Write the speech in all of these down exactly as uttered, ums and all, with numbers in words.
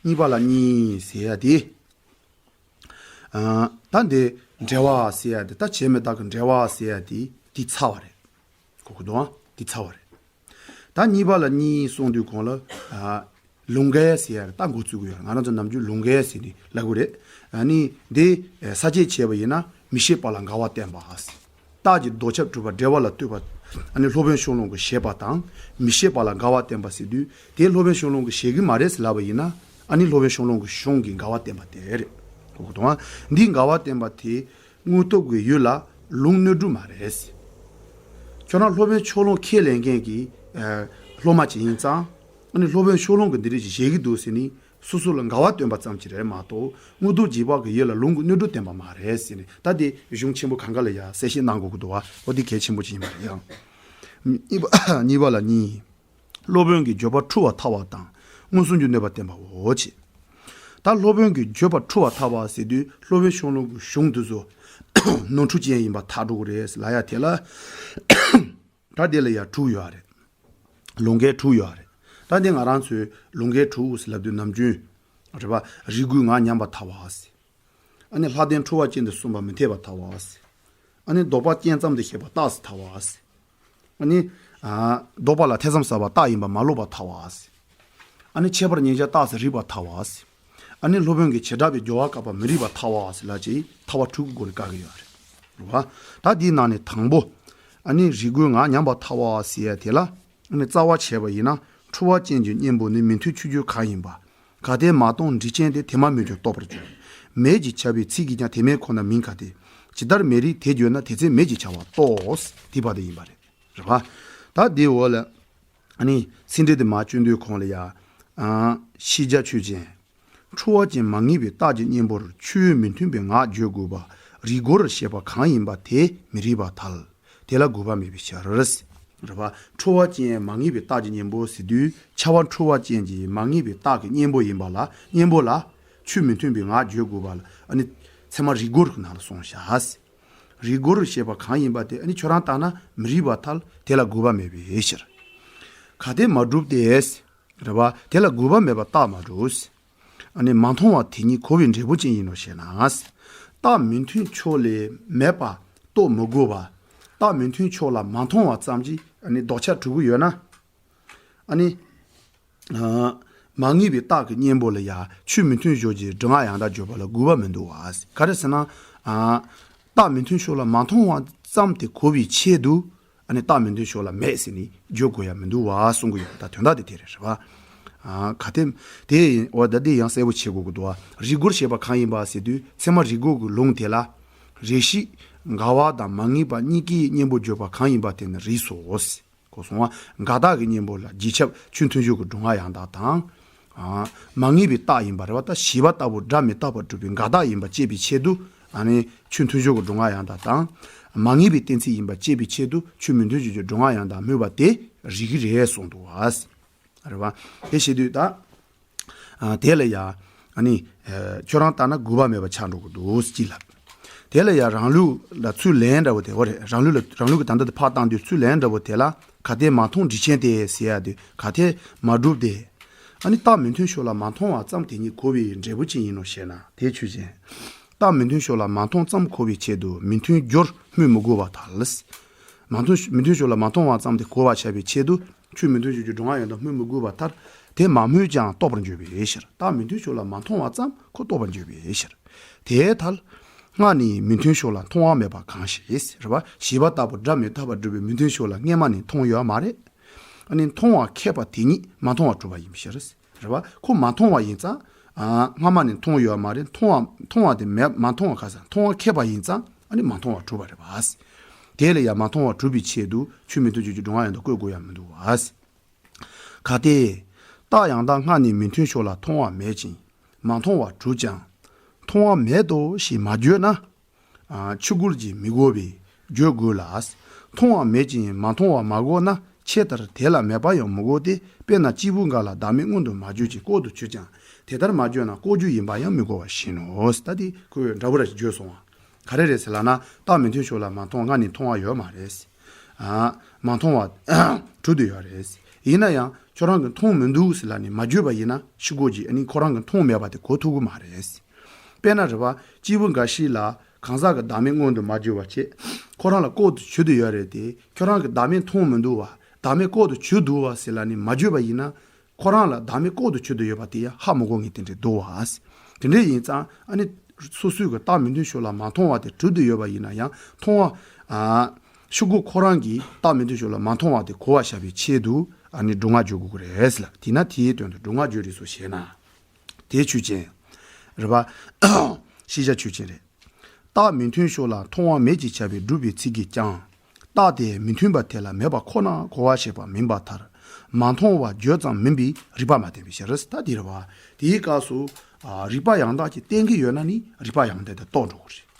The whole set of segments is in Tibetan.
གཉིས་པ་ལ་གཉིས་ཟེར་ཡ་དེ། ཨ། ད་འདི་འབྲེལ་བ་ཟེར་ཡ་དེ། ད་བྱས་མི་རྟག་གི་འབྲེལ་བ་ཟེར་ཡ་དེ་དེ་ཚར་བ་རེད། གོ་གི་འདུག་ཨ། དེ་ཚར་བ་རེད། ད་གཉིས་པ་ལ་གཉིས་གསུང་དུས་གོང་ལ། ཨ། ལུང་འགལ་ཟེར་ཡ་རེད། ད་འགོ་བཙུགས་ཀྱི་ཡོད་རེད། ང་རང་ཚོ་ནམ་རྒྱུན་ལུང་འགལ་ཟེར་ནས་ལབ་གི་རེད། ཨ་ནི་འདི་ས་བཅད་བྱས་པ་ཡིན་ན། མི་ཤེས་པ་ལ་འགལ་བ་བསྟན་པ། རྟགས་ཀྱི་ལྡོག་ཁྱབ་གྲུབ་པ་འབྲེལ་བ་ལ་ལྟོས་པ། ཨ་ནི་སློབ་དཔོན་ཤོ་ལོ་ཀ་གིས་བཞེད་པ་དང་མི་ཤེས་པ་ལ་འགལ་བ་བསྟན་པ་ཟེར་དུས། དེ་སློབ་དཔོན་ཤོ་ལོ་ཀ་གིས་བཞེད་ཀྱི་མ་རེད་ཟེར་ལབ་པ་ཡིན་ན། ཨ་ནི་སློབ་དཔོན་ཤོ་ལོ་ཀ་གི་གཞུང་གི་འགལ་བ་བསྟན་པ་དེ་རེད། གོ་གི་འདུག་ཨ། འདིའི་འགལ་བ་བསྟན་པ་དེ་དངོས་སྟོབས་ཀྱི་ཡུལ་ལ་ལུང་གནོད་གྲུབ་མ་རེད། ཁྱོད་རང་སློབ་དཔོན་ཤོ་ལོ་ཀ་ཁས་ལེན་མཁན་གྱི། ཨ། སློབ་མ་ཅིག་ཡིན་ཙང་། ཨ་ནི་སློབ་དཔོན་ཤོ་ལོ་ཀ་གིས་འདི་རིགས་ཅིག་བཞེད་ཀྱི་འདུག་ཟེར་ནས་སོ་སོ་ལ་འགལ་བ་སྟོན་པ་ཙམ་ཞིག་རེད་མ་གཏོགས། དངོས་སྟོབས་རྗེས་དཔག་གི་ཡུལ་ལ་ལུང་གི་གནོད་སྒྲུབ་བསྟན་པ་མ་རེད་ཟེར་ནས། ད་དེ་གཞུང་ཆེན་པོ་གང་ག་ལ་ཡ་གསལ་བཤད་གནང་དགོས་ཀྱི་འདུག་བ། འོ་དེ་གལ་ཆེན་པོ་ཅིག་ཡིན་པ་རེད་ཡང་། གཉིས་པ། གཉིས་པ་ལ་གཉིས། སློབ་དཔོན་གྱི་བརྗོད་པ་འཁྲུལ་བར་ཐལ་བ་དང་མངོན་སུམ་གྱི་གནོད་པ་བསྟན་པའོ་ཅེས། ད་སློབ་དཔོན་གྱི་བརྗོད་པ་འཁྲུལ་བར་ཐལ་བ་ཟེར་དུས། སློབ་དཔོན་ཤོ་ལོ་ཀ་གི་གཞུང་དེ་ཚོ་ནོར་འཁྲུལ་ཅན་ཡིན་པར་ཐལ་འགྲོ་གི་རེད་ལབ་ཡ་དེ་ལ། ད་དེ་ལ་ཡ་དྲུག་ཡོད་རེད། ལུང་འགལ་དྲུག་ཡོད་རེད། ད་འདི་ང་རང་ཚོས་ལུང་འགལ་དྲུག་ཟེར་ལབ་དུས་ནམ་རྒྱུན། རེད་པ། རིགས་ཀུན་ངག་ཉམས་པར་ཐལ་བ་ཟེར། ཨ་ནི་ལྷ་ལྡན་འཁྲུལ་བ་ཅན་དུ་གསུངས་པ་མི་འཐད་པར་ཐལ་བ་ཟེར། ཨ་ནི་ལྡོག་པ་རྐྱེན་ཙམ་དུ་བཤད་པ་རྟགས་སུ་ཐལ་བ་ཟེར། ཨ་ནི། ཨ། ལྡོག་པ་ལ་ཐེ་ཚོམ་ཟ་བ་རྟགས་ཡིན་པར་མ་ལོག་པར་ཐལ་བ་ཟེར། ཨ་ནི་ཁྱད་པར་ཉིད་གཞག་རྟགས་སུ་རིག་པར་ཐལ་བ་ཟེར། ཨ་ནི་སློབ་དཔོན་གྱི་བྱེ་བྲག་པའི་སྦྱོར་བ་བཀག་པ་མི་རིགས་པར་ཐལ་བ་ཟེར་ལབ་ཅིག་ཐལ་བ་དྲུག་གི་སྒོ་ནས་བཀག་གི་ཡོད་རེད། རེད་པ། ད་འདིའི་ནང་ནས་དང་པོ། ཨ་ནི་རིགས་ཀུན་ངག་ཉམས་པར་ཐལ་བ་ཟེར་ཡ་དེ་ལ། ཨ་ནི་རྩ་བ་བྱས་པ་ཡིན་ན། འཁྲུལ་བ་ཅན་གྱི་གཉེན་པོ་ནི་མི་མཐུན་ཕྱོགས་གྱུར་གང་ཡིན་པ། གལ་ཏེ་མ་སྟོང་འགྲིག་ཅན་ཏེ། དེ་མ་སྨོས་ཀྱང་རྟོགས་པར་འགྱུར། མེད་ཅེས་བྱ་བའི་ཚིག་གིས་ཀྱང་། དེ་མེད་ཁོ་ན་མིན་གལ་ཏེ། ཇི་ལྟར་མེད་རིགས་དེ་བརྗོད་ན། དེ་ཚེ་མེད་ཅེས་བྱ་བ་རྟོགས། དེ་བར་དུ་ཡིན་པ་རེད། རེད་པ། ད་དེའི་འོག་ལ། ཨ་ནི་ཚིག་འགྲེལ་དེ་མར་བསྐྱོན་དུས་གོང་ལ་ཡ། ཨ། ཤེས་བྱ་ཆོས་ཅན། འཁྲུལ་བ་ཅན་མ་ངེས་པའི་རྟགས་ཀྱི་གཉེན་པོར་ཆོས་མི་མཐུན་པའི་ངག་བརྗོད་དགོས་པ། རིགས་སྒོར་བཤད་པ་གང་ཡིན་པ་དེ་མི་རིགས་པར་ཐལ། དེ་ལ་དགོས་པ་མེད་པའི་ཕྱིར། རེད་པ། འཁྲུལ་བ་ཅན་མ་ངེས་པའི་རྟགས་ཀྱི་གཉེན་པོ་ཟེར་དུས། ཁྱབ་པ་འཁྲུལ་བ་ཅན་གྱི་མ་ངེས་པའི་རྟགས་ཀྱི་གཉེན་པོ་ཡིན་པ་ལ། གཉེན་པོ་ལ་ཆོས་མི་མཐུན་པའི་ངག་བརྗོད་དགོས་པ་ལ། ཨ་ནི་ཚད་མ་རིགས་སྒོར་གྱི་ནང་ལ་སོང་བཞག་རིགས་སྒོར་བཤད་པ་གང་ཡིན་པ་དེ། ཨ་ནི་ཁྱོད་རང་ལྟར་ན་མི་རིགས་པར་ཐལ། དེ་ལ་དགོས་པ་མེད་པའི་ཕྱིར། གལ་ཏེ་མ་གྲུབ་སྟེ། རེད་པ། དེ་ལ་དགོས་པ་མེད་པར་རྟགས་མ་གྲུབ། ཨ་ནི་མ་མཐོང་བ་དེ་ཉིད་གོ་བའི་འབྲས་བུ་ཅན་ཡིན་ནོ་ཞེ་ན། རྟགས་མི་མཐུན་ཕྱོགས་ལས་མེད་པ་རྟོགས་མི་དགོས་པ། རྟགས་མི་མཐུན་ཕྱོགས་ལ་མ་མཐོང་བ་ཙམ་གྱིས། ཨ་ནི་ལྡོག་ཆ་གྲུབ་ཀྱི་ཡོད་ན། ཨ་ནི། ཨ། མ་ངེས་པའི་རྟགས་ཀྱི་གཉེན་པོ་ལ་ཡང་ཆོས་མི་མཐུན་ཕྱོགས་ཀྱི་སྒྲུབ་ངག་ཡང་དག་བརྗོད་པ་ལ་དགོས་པ་མི་འདུག་པ། ག་རེ་ཟེར་ན། ཨ། རྟགས་མི་མཐུན་ཕྱོགས་ལ་མ་མཐོང་བ་ཙམ་དེ་གོ་བའི་ཆེད་དུ། ཨ་ནི་རྟགས་མི་མཐུན་ཕྱོགས་ལ་མེད་ཟེར་ནས་བརྗོད་དགོས་ཡ་མི་འདུག་པ་གསུང་གི་ཡོད་པ། ད་དོན་དག་དེ་དེ་རེད། རེད་པ། ཨ། གལ་ཏེ་དེ་ཡིན། འོ་ད་དེ་ཡང་གསལ་པོ་བྱེད་དགོས་ཀྱི་འདུག་པ། རིགས་སྒོར་བཤད་པ་གང་ཡིན་པ་ཟེར་དུས། ཚད་མ་རིགས་སྒོར་གྱི་ལུང་དེ་ལ། རེ་ཞིག་འགལ་བ་དང་མ་ངེས་པ་གཉིས་ཀའི་གཉེན་པོ་བརྗོད་པ་གང་ཡིན་པ་དེ་ནི་རིགས་སོ། གོ་སོང་བ། འགལ་རྟགས་ཀྱི་གཉེན་པོ་ལ་རྗེས་ཁྱབ་ཆོས་མཐུན་ཕྱོགས་ཀྱི་སྒྲུབ་ངག་ཡང་དག་དང་། ཨ། མ་ངེས་པའི་རྟགས་ཡིན་པ་རེད་པ། ད་ཞེས་པ་ལྟ་བུ་སྒྲ་མི་རྟག་པར་སྒྲུབ་པའི་འགལ་རྟགས་ཡིན་པ་དཔྱད་པའི་ཆེད་དུ། ཨ་ནི་ཆོས་མཐུན་ཕྱོགས་ཀྱི་སྒྲུབ་ངག་ཡང་དག་དང་། མ་ངེས་པའི་གཏན་ཚིགས་ཡིན་པ་དཔྱད་པའི་ཆེད་དུ་ཆོས་མི་མཐུན་ཕྱོགས་ཀྱི་སྒྲུབ་ངག་ཡང་དག་སྨོས་པ་དེ་རིགས་རེད་གསུངས་འདུག་པ། རེད་པ། དེ་བྱེད་དུས་ད། ཨ། དེ་ལ་ཡ། ཨ་ནི། ཨ། ཁྱོད་རང་ལྟར་ན་དགོས་པ་མེད་པ་ཆགས་འགྲོ་གི་འདུག་ཅེས་ལབ། དེ་ལ་ཡ་རང་ལུགས་ལ་ཚུར་ལན་འདྲ་བོ་དེ། འོ་རེད། རང་ལུགས་ལ། རང་ལུགས་ཀྱི་ད་ལྟ་དེ་ཕར་བཏང་དུས་ཚུར་ལན་འདྲ་བོ་དེ་ལ། གལ་ཏེ་མ་མཐོང་འགྲིག་ཅན་ཏེ་ཟེར་ཡ་དེ། གལ་ཏེ་མ་གྲུབ་སྟེ། ཨ་ནི་རྟགས་མི་མཐུན་ཕྱོགས་ལ་མ་མཐོང་བ་ཙམ་དེ་ཉིད་གོ་བའི་འབྲས་བུ་ཅན་ཡིན་ནོ་ཞེ་ན། དེ་ཆོས་ཅན། རྟགས་མི་མཐུན་ཕྱོགས་ལ་མ་མཐོང་ཙམ་གོ་བའི་ཆེད་དུ་མི་མཐུན་སྦྱོར་སྨོས་མི་དགོས་པར་ཐལ། མ་མཐོང་། མི་མཐུན་ཕྱོགས་ལ་མ་མཐོང་བ་ཙམ་དེ་གོ་བར་བྱ་བའི་ཆེད་དུ། ཆོས་མི་མཐུན་ཕྱོགས་ཀྱི་སྒྲུབ་ངག་ཡང་དག་སྨོས་མི་དགོས་པར་ཐལ། དེ་མ་སྨོས་ཀྱང་རྟོགས་པར་འགྱུར་བའི་ཕྱིར། རྟགས་མི་མཐུན་ཕྱོགས་ལ་མ་མཐོང་བ་ཙམ་ཁོ་རྟོགས་པར་འགྱུར་བའི་ཕྱིར། དེའི་ཐལ། སྔར་ནི་མི་མཐུན་ཕྱོགས་ལ་མཐོང་བ་མེད་པ་གང་ཞིག་རེད་པ། ཞེས་པ་ལྟ་བུ་སྒྲ་མི་རྟག་པར་སྒྲུབ་པའི་མི་མཐུན་ཕྱོགས་ལ་སྔ་མ་ནས་མཐོང་ཡོད་མ་རེད། ཨ་ནི་མཐོང་བ་ཁེགས་པ་དེ་ཉིད་མ་མཐོང་བ་གྲུབ་པ་ཡིན་ཕྱིར། རེད་པ། ཁོ་མ་མཐོང་བ་ཡིན་ཙང་། ཨ། སྔ་མ་ནས་མཐོང་ཡོད་མ་རེད། མཐོང་བ། མཐོང་བ་དེ་མེད། མ་མཐོང་བ་ག་ས། མཐོང་བ་ཁེགས་པ་ཡིན་ཙང་། ཨ་ནི་མ་མཐོང་བ་གྲུབ་པ་རེད་པ། དེ་ལ་ཡང་མ་མཐོང་བ་གྲུབ་པའི་ཆེད་དུ་ཆོས་མི་མཐུན་ཕྱོགས་ཀྱི་སྒྲུབ་ངག་ཡང་དག་བཀོད་དགོས་ཡ་མི་འདུག་པ། གལ་ཏེ། རྟགས་ཡང་དག་སྔར་ནས་མི་མཐུན་ཕྱོགས་ལ་མཐོང་བ་མེད་ཅིང་མ་མཐོང་བ་གྲུབ་ཀྱང་། མཐོང་བ་མེད་དོ་ཞེས་མ་བརྗོད་ན། ཨ། ཆོས་སྐུར་གྱིས་མི་གོ་བས་བརྗོད་དགོས་ལ། མཐོང་བ་མེད་ཅིང་མ་མཐོང་བ་མ་གོ་ན། ཆེས་མཐར་དེ་ལ་མེད་པ་ཡང་མི་གོ་སྟེ། དཔེར་ན་སྐྱེས་བུ་འགའ་ལ་བདག་མེད་མངོན་དུ་མ་གྱུར་ཅིང་ལྐོག་ཏུ་གྱུར་ཀྱང་། དེ་ལྟར་མ་གྱུར་ན་ལྐོག་གྱུར་ཡིན་པ་ཡང་མི་གོ་བར་ཤེས་ནོ། ད་དེ་ཁོས་འདྲ་པོ་ར་ཞིག་བརྗོད་སོང་བ། ག་རེ་རེད་ཟེར་ལབ་ན། རྟགས་མི་མཐུན་ཕྱོགས་ལ་མ་མཐོང་། སྔར་ནས་མཐོང་བ་ཡོད་མ་རེད། ཨ། མ་མཐོང་བ་གྲུབ་བསྡད་ཡོད་རེད། ཡིན་ན་ཡང་ཁྱོད་རང་གིས་མཐོང་མི་འདུག་ཟེར་ལབ་ནས་མ་བརྗོད་པ་ཡིན་ན་ཤོག་གུ་གིས་ཨ་ནི་ཁོ་རང་གིས་མཐོང་མེད་པ་དེ་གོ་ཐུབ་ཀྱི་མ་རེད། དཔེར་ན་རེད་པ། སྐྱེས་བུ་འགའ་ཞིག་ལ་གང་ཟག་གི་བདག་མེད་མངོན་དུ་མ་གྱུར་བ་བྱས། ཁོ་རང་ལ་ལྐོག་ཏུ་གྱུར་ཏེ་ཡོད་རེད་དེ། ཁྱོད་རང་གིས་བདག་མེད་མཐོང་མི་འདུག་བ། བདག་མེད་ལྐོག་ཏུ་གྱུར་འདུག་བ་ཟེར་ལབ་ནས་མ་བརྗོད་པ་ཡིན་ན། ཁོ་རང་ལ་བདག་མེད་ལྐོག་ཏུ་གྱུར་ཏེ་ཡོད་པ་དེ་ཡང་ཧ་མ་གོ་མཁན་དེ་འདྲ་འདུག་བ། དེ་འདྲ་ཡིན་ཙང་ཨ་ནི་སོ་སོའི་གི་རྟགས་མི་མཐུན་ཕྱོགས་ལ་མ་མཐོང་བ་དེ་གྲུབ་ཏུ་ཡོད་པ་ཡིན་ན་ཡང་མཐོང་བ། ཨ། ཤོག་གུ་ཁོ་རང་གིས་རྟགས་མི་མཐུན་ཕྱོགས་ལ་མ་མཐོང་བ་དེ་གོ་བར་བྱ་བའི་ཆེད་དུ་ཨ་ནི་སྒྲུབ་ངག་བརྗོད་དགོས་ཀྱི་རེད་ལ། དེས་ན་དེའི་དོན་དུ་སྒྲུབ་ངག་བརྗོད་རིགས་སུ་བཤད་ན། དེ་ཆོས་ཅན། རེད་པ། ཤེས་བྱ་ཆོས་ཅན་རེད། རྟགས་མི་མཐུན་ཕྱོགས་ལ་མཐོང་བ་མེད་ཅེས་བྱ་བའི་སྒྲུབ་པའི་ཚིག་གིས་ཀྱང་། རྟགས་དེ་མི་མཐུན་པ་དེ་ལ་མེད་པ་ཁོ་ན་གོ་བར་བྱེད་པ་མིན་པར་ཐལ། མ་མཐོང་བ་བརྗོད་ཙམ་མིན་པའི་རིགས་པ་མ་བསྟན་པའི་ཕྱིར། ད་འདི་རེད་པ། དེའི་སྐབས་སུ། ཨ། རིགས་པ་ཡང་དག་ཅིག་བསྟན་གྱི་ཡོད་ན་ནི་རིགས་པ་ཡང་དག་དེ་རྟོགས་འགྲོ་གི་རེད།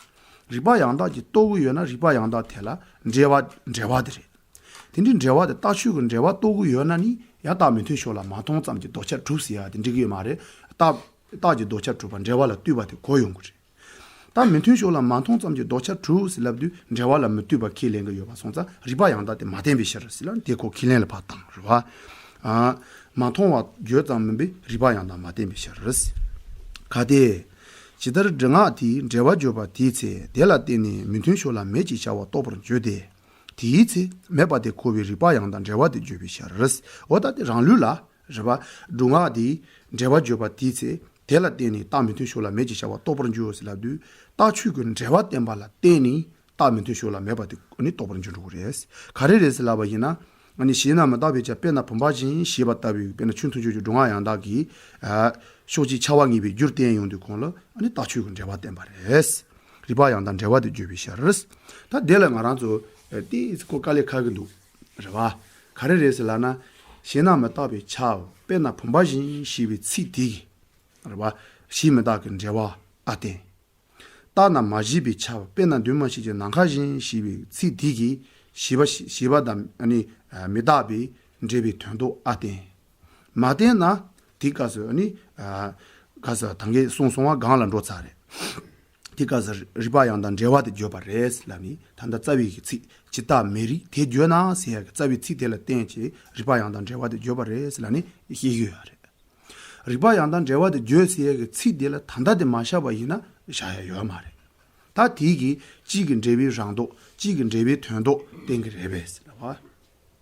རིགས་པ་ཡང་དག་ཅིག་རྟོགས་ཀྱི་ཡོད་ན་རིགས་པ་ཡང་དག་དེ་ལ་འབྲེལ་བ་འབྲེལ་བ་དེ་རེད། དེ་འདྲའི་འབྲེལ་བ་དེ་རྟགས་ཆོས་ཀྱི་འབྲེལ་བ་རྟོགས་ཀྱི་ཡོད་ན་ནི་ཡང་རྟགས་མི་མཐུན་ཕྱོགས་ལ་མ་མཐོང་ཙམ་གྱིས་ལྡོག་ཆ་གྲུབ་ཟེར་ཡ་དེ་འགྲིག་གི་ཡོད་མ་རེད། རྟགས། རྟགས་ཀྱིས་ལྡོག་ཆ་གྲུབ་པ་འབྲེལ་བ་ལ་ལྟོས་པ་དེ་གོ་ཡོང་གི་རེད། རྟགས་མི་མཐུན་ཕྱོགས་ལ་མ་མཐོང་ཙམ་གྱིས་ལྡོག་ཆ་གྲུབ་ཟེར་ལབ་དུས་འབྲེལ་བ་ལ་མི་ལྟོས་པ་ཁས་ལེན་གྱི་ཡོད་པ་སོང་ཙང་རིགས་པ་ཡང་དག་དེ་མ་བསྟན་པའི་ཕྱིར་ཟེར་ལ་དེ་ཁོ་ཁས་ལེན་ལ་ཕར་བཏང་རེད་པ། ཨ། མ་མཐོང་བ་བརྗོད་ཙམ་མིན་པའི་རིགས་པ་ཡང་དག་མ་བསྟན་པའི་ཕྱིར། གལ་ཏེ། ཇི་ལྟར་སྒྲུབ་ངག་དེས་འབྲེལ་བ་བརྗོད་པ་དེའི་ཚེ་དེ་ལ་བརྟེན་ནས་མི་མཐུན་ཕྱོགས་ལ་མེད་ཅེས་བྱ་བ་རྟོགས་པར་འགྱུར་ཏེ། དེའི་ཚེ་མེད་པ་དེ་གོ་བའི་རིགས་པ་ཡང་དག་འབྲེལ་བ་དེ་བརྗོད་པའི་ཕྱིར། འོ་ད་དེ་རང་ལུགས་ལ། རེད་པ། སྒྲུབ་ངག་དེས་འབྲེལ་བ་བརྗོད་པ་དེའི་ཚེ་དེ་ལ་བརྟེན་ནས་རྟགས་མི་མཐུན་ཕྱོགས་ལ་མེད་ཅེས་བྱ་བ་རྟོགས་པར་འགྱུར་ཟེར་ལབ་དུས་རྟགས་ཆོས་ཀྱི་འབྲེལ་བ་བསྟན་པ་ལ་བརྟེན་ནས་རྟགས་མི་མཐུན་ཕྱོགས་ལ་མེད་པ་དེ་ནི་རྟོགས་པར་འགྱུར་འགྲོ་གི་རེད། ག་རེ་རེད་ཟེར་ལབ་པ་ཡིན་ན། ཨ་ནི་ཞེ་ན་མི་རྟག་པའི་ཆ་དཔེར་ན་བུམ་པ་བཞིན་ཞེས་པ་ལྟ་བུའི་དཔེར་ན་ཆོས་མཐུན་ཕྱོགས་ཀྱི་སྒྲུབ་ངག་ཡང་དག་གིས། ཨ། ཕྱོགས་གཅིག་ཁྱབ་པ་ངེས་པའི་རྒྱུར་བསྟན་ཡོང་དུས་གོང་ལ་ཨ་ནི་རྟགས་ཆོས་ཀྱི་འབྲེལ་བ་བསྟན་པ་རེད། རིགས་པ་ཡང་དག་འབྲེལ་བ་དེ་བརྗོད་པའི་ཕྱིར། ད་དེ་ལ་ང་རང་ཚོ་ཏོག་ཙམ་ཀོ་དཀའ་ལས་ཁག་གི་འདུག་རེད་པ། ག་རེ་རེད་ཟེར་ལབ་ན། ཞེ་ན་མི་རྟག་པའི་ཆ་དཔེར་ན་བུམ་པ་བཞིན་ཞེས་པའི་ཚིག་དེ་གིས། རེད་པ། ཞེ་མི་རྟག་གི་འབྲེལ་བ་ཨ་བསྟན། རྟག་ན་མ་བཞེད་པའི་ཆ་དཔེར་ན་འདུས་མ་བྱས་ཀྱི་ནམ་མཁའ་བཞིན་ཞེས་པའི་ཚིག་དེ་གིས་ཞེས་པ་ཞེས་པ་དང་ཨ་ནི་མི་རྟག་པའི་འབྲེལ་བའི་དོན་ལྡོག་ཨ་བསྟན། མ་བསྟན་ན་དེའི་སྐབས་སུ་ཨ་ནི། ག་ས་ད་གིན་གསུངས་སོང་བ་སྒང་ལ་འགྲོ་ཚར་རེད། དེ་སྐབས་སུ་རིགས་པ་ཡང་དག་འབྲེལ་བ་དེ་བརྗོད་པ་རེད་ལབ་ནས་ད་ལྟ་རྩ་བའི་གི་ཚིག་ཇི་ལྟར་མེད་རིགས་དེ་བརྗོད་ན་ཟེར་ཡ་གི་རྩ་བའི་ཚིག་དེ་ལ་བརྟེན་བྱས་རིགས་པ་ཡང་དག་འབྲེལ་བ་དེ་བརྗོད་པ་རེད་ལབ་ནས་བཤད་ཀྱི་ཡོད་རེད། རིགས་པ་ཡང་དག་འབྲེལ་བ་དེ་བརྗོད་ཟེར་ཡ་གི་ཚིག་དེ་ལ་ད་ལྟ་དེ་མ་བཞག་པ་ཡིན་ན་བཞག་ཡ་ཡོད་མ་རེད། ད་དེའི་གི་གཅིག་གི་འབྲེལ་བའི་རང་ལྡོག་གཅིག་གི་འབྲེལ་བའི་དོན་ལྡོག་བསྟན་གྱི་རེད་པས་ཟེར་བ།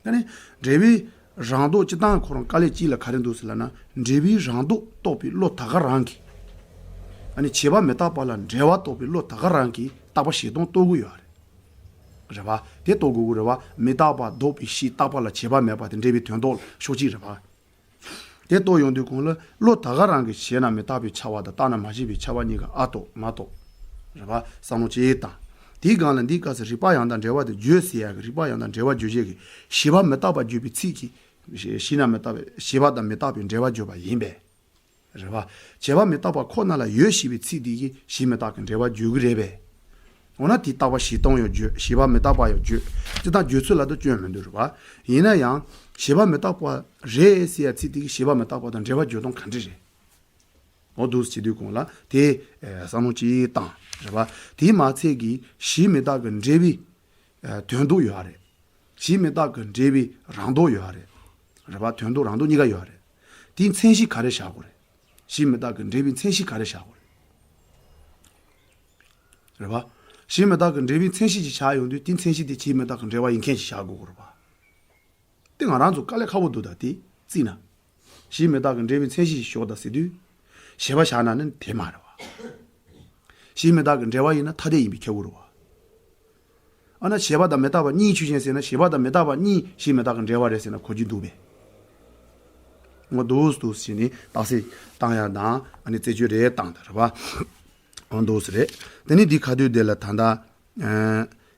ད་ནི་འབྲེལ་བའི་རང་ལྡོག་སྤྱི་བཏང་ཁོ་རང་དཀའ་ལས་གཅིག་ལ་ག་རེ་འདུག་ཟེར་ལབ་ན་འབྲེལ་བའི་རང་ལྡོག་རྟོགས་པའི་བློ་ད་ག་རང་གིས། ཨ་ནི་བྱས་པ་མི་རྟག་པ་ལ་འབྲེལ་བ་རྟོགས་པའི་བློ་ད་ག་རང་གིས་རྟག་པ་བཞི་སྟོང་རྟོགས་ཀྱི་ཡོད་རེད། རེད་པ། དེ་རྟོགས་དགོས་ཀྱི་རེད་པ། མི་རྟག་པ་ལྡོག་པའི་གཞི་རྟག་པ་ལ་བྱས་པ་མེད་པ་དེ་འབྲེལ་བའི་དོན་ལྡོག་ཕྱོགས་གཅིག་རེད་པ། དེ་རྟོགས་ཡོང་དུས་གོང་ལ་བློ་ད་ག་རང་གི་ཞེ་ན་མི་རྟག་པའི་ཆ་བ་དང་རྟག་ན་མ་བཞེད་པའི་ཆ་བ་གཉིས་ཀ་ཨ་རྟོགས་མ་རྟོགས། རེད་པ། བསམ་བློ་ཅིག་བཏང་། དེའི་སྒང་ལ་འདིའི་སྐབས་སུ་རིགས་པ་ཡང་དག་འབྲེལ་བ་དེ་བརྗོད་ཟེར་ཡག་གི་རིགས་པ་ཡང་དག་འབྲེལ་བ་བརྗོད་བྱེད་ཀྱི་བྱས་པ་མི་རྟག་པ་བརྗོད་པའི་ཚིག་གིས་ཞེ་ན་མི་རྟག་པའི་བྱས་པ་དང་མི་རྟག་པའི་འབྲེལ་བ་བརྗོད་པ་ཡིན་པས། རེད་པ། བྱས་པ་མི་རྟག་པ་ཁོ་ན་ལ་ཡོད་ཞེས་པའི་ཚིག་དེ་གིས་བྱས་མི་རྟག་གི་འབྲེལ་བ་བརྗོད་ཀྱི་རེད་པས། འོ་ན་དེ་རྟག་པ་བཞི་སྟོང་ཡང་བརྗོད། བྱས་པ་མི་རྟག་པ་ཡང་བརྗོད། སྤྱིར་བཏང་བརྗོད་ཚུལ་ལ་ད་སྐྱོན་མི་འདུག་རེད་པ། ཡིན་ན་ཡང་བྱས་པ་མི་རྟག་པ་རེད་ཟེར་ཡ་ཚིག་དེ་གིས་བྱས་པ་མི་རྟག་པ་དང་འབྲེལ་བ་བརྗོད་སྟངས་ག་འདྲ་རེད། འོ་འདུག་སེ་བྱེད་དུས་གོང་ལ་དེ་བསམ་བློ་ཅིག་བཏང་། རེད་པ། དེ་མ་ཚད་ཀྱི་བྱས་མི་རྟག་གི་འབྲེལ་བའི་དོན་ལྡོག་ཡོད་རེད། བྱས་མི་རྟག་གི་འབྲེལ་བའི་རང་ལྡོག་ཡོད་རེད། རེད་པ། དོན་ལྡོག་རང་ལྡོག་གཉིས་ཀ་ཡོད་རེད། དེའི་མཚན་གཞི་ག་རེ་བཞག་དགོས་རེད། བྱས་མི་རྟག་གི་འབྲེལ་བའི་མཚན་གཞི་ག་རེ་བཞག་དགོས་རེད། རེད་པ། བྱས་མི་རྟག་གི་འབྲེལ་བའི་མཚན་གཞི་ཅིག་བཞག་ཡོང་དུས་དེའི་མཚན་གཞི་དེ་བྱས་མི་རྟག་གི་འབྲེལ་བ་ཡིན་མཁན་ཞིག་བཞག་དགོས་ཀྱི་རེད་པ། དེ་ང་རང་ཚོ་དཀའ་ལས་ཁག་པོ་འདུག་ད་དེ་བརྩིས་ན། བྱས་མི་རྟག་གི་འབྲེལ་བའི་མཚན་གཞི་ཞིག་ཞོག་ད་ཟེར་དུས། བྱས་པ་བཞག་ན་ནི་དེ་མ་རེད་པ། བྱས་མི་རྟག་གི་འབྲེལ་བ་ཡིན་ན་ཐ་དད་ཡིན་པས་ཁྱབ་ཀྱི་རེད་པ། ཨ་ན་བྱས་པ་དང་མི་རྟག་པ་གཉིས་ཆོས་ཅན་ཟེར་ན་བྱས་པ་དང་མི་རྟག་པ་གཉིས་བྱས་མི་རྟག་གི་འབྲེལ་བ་རེད་ཟེར་ན་གོ་རྒྱུ་འདུག་པས། འོ་འདུག་སེ་འདུག་སེ་བྱས་ནས་རྟགས་གསལ་བཏང་ཡ་དང་ཨ་ནི་རྩད་གཅོད་རེ་བཏང་ད་རེད་པ། འོ་འདུག་སེ་རེད། དེ་ནས་འདི་ཁ་ཐུག་དེ་ལ་ད་ལྟ།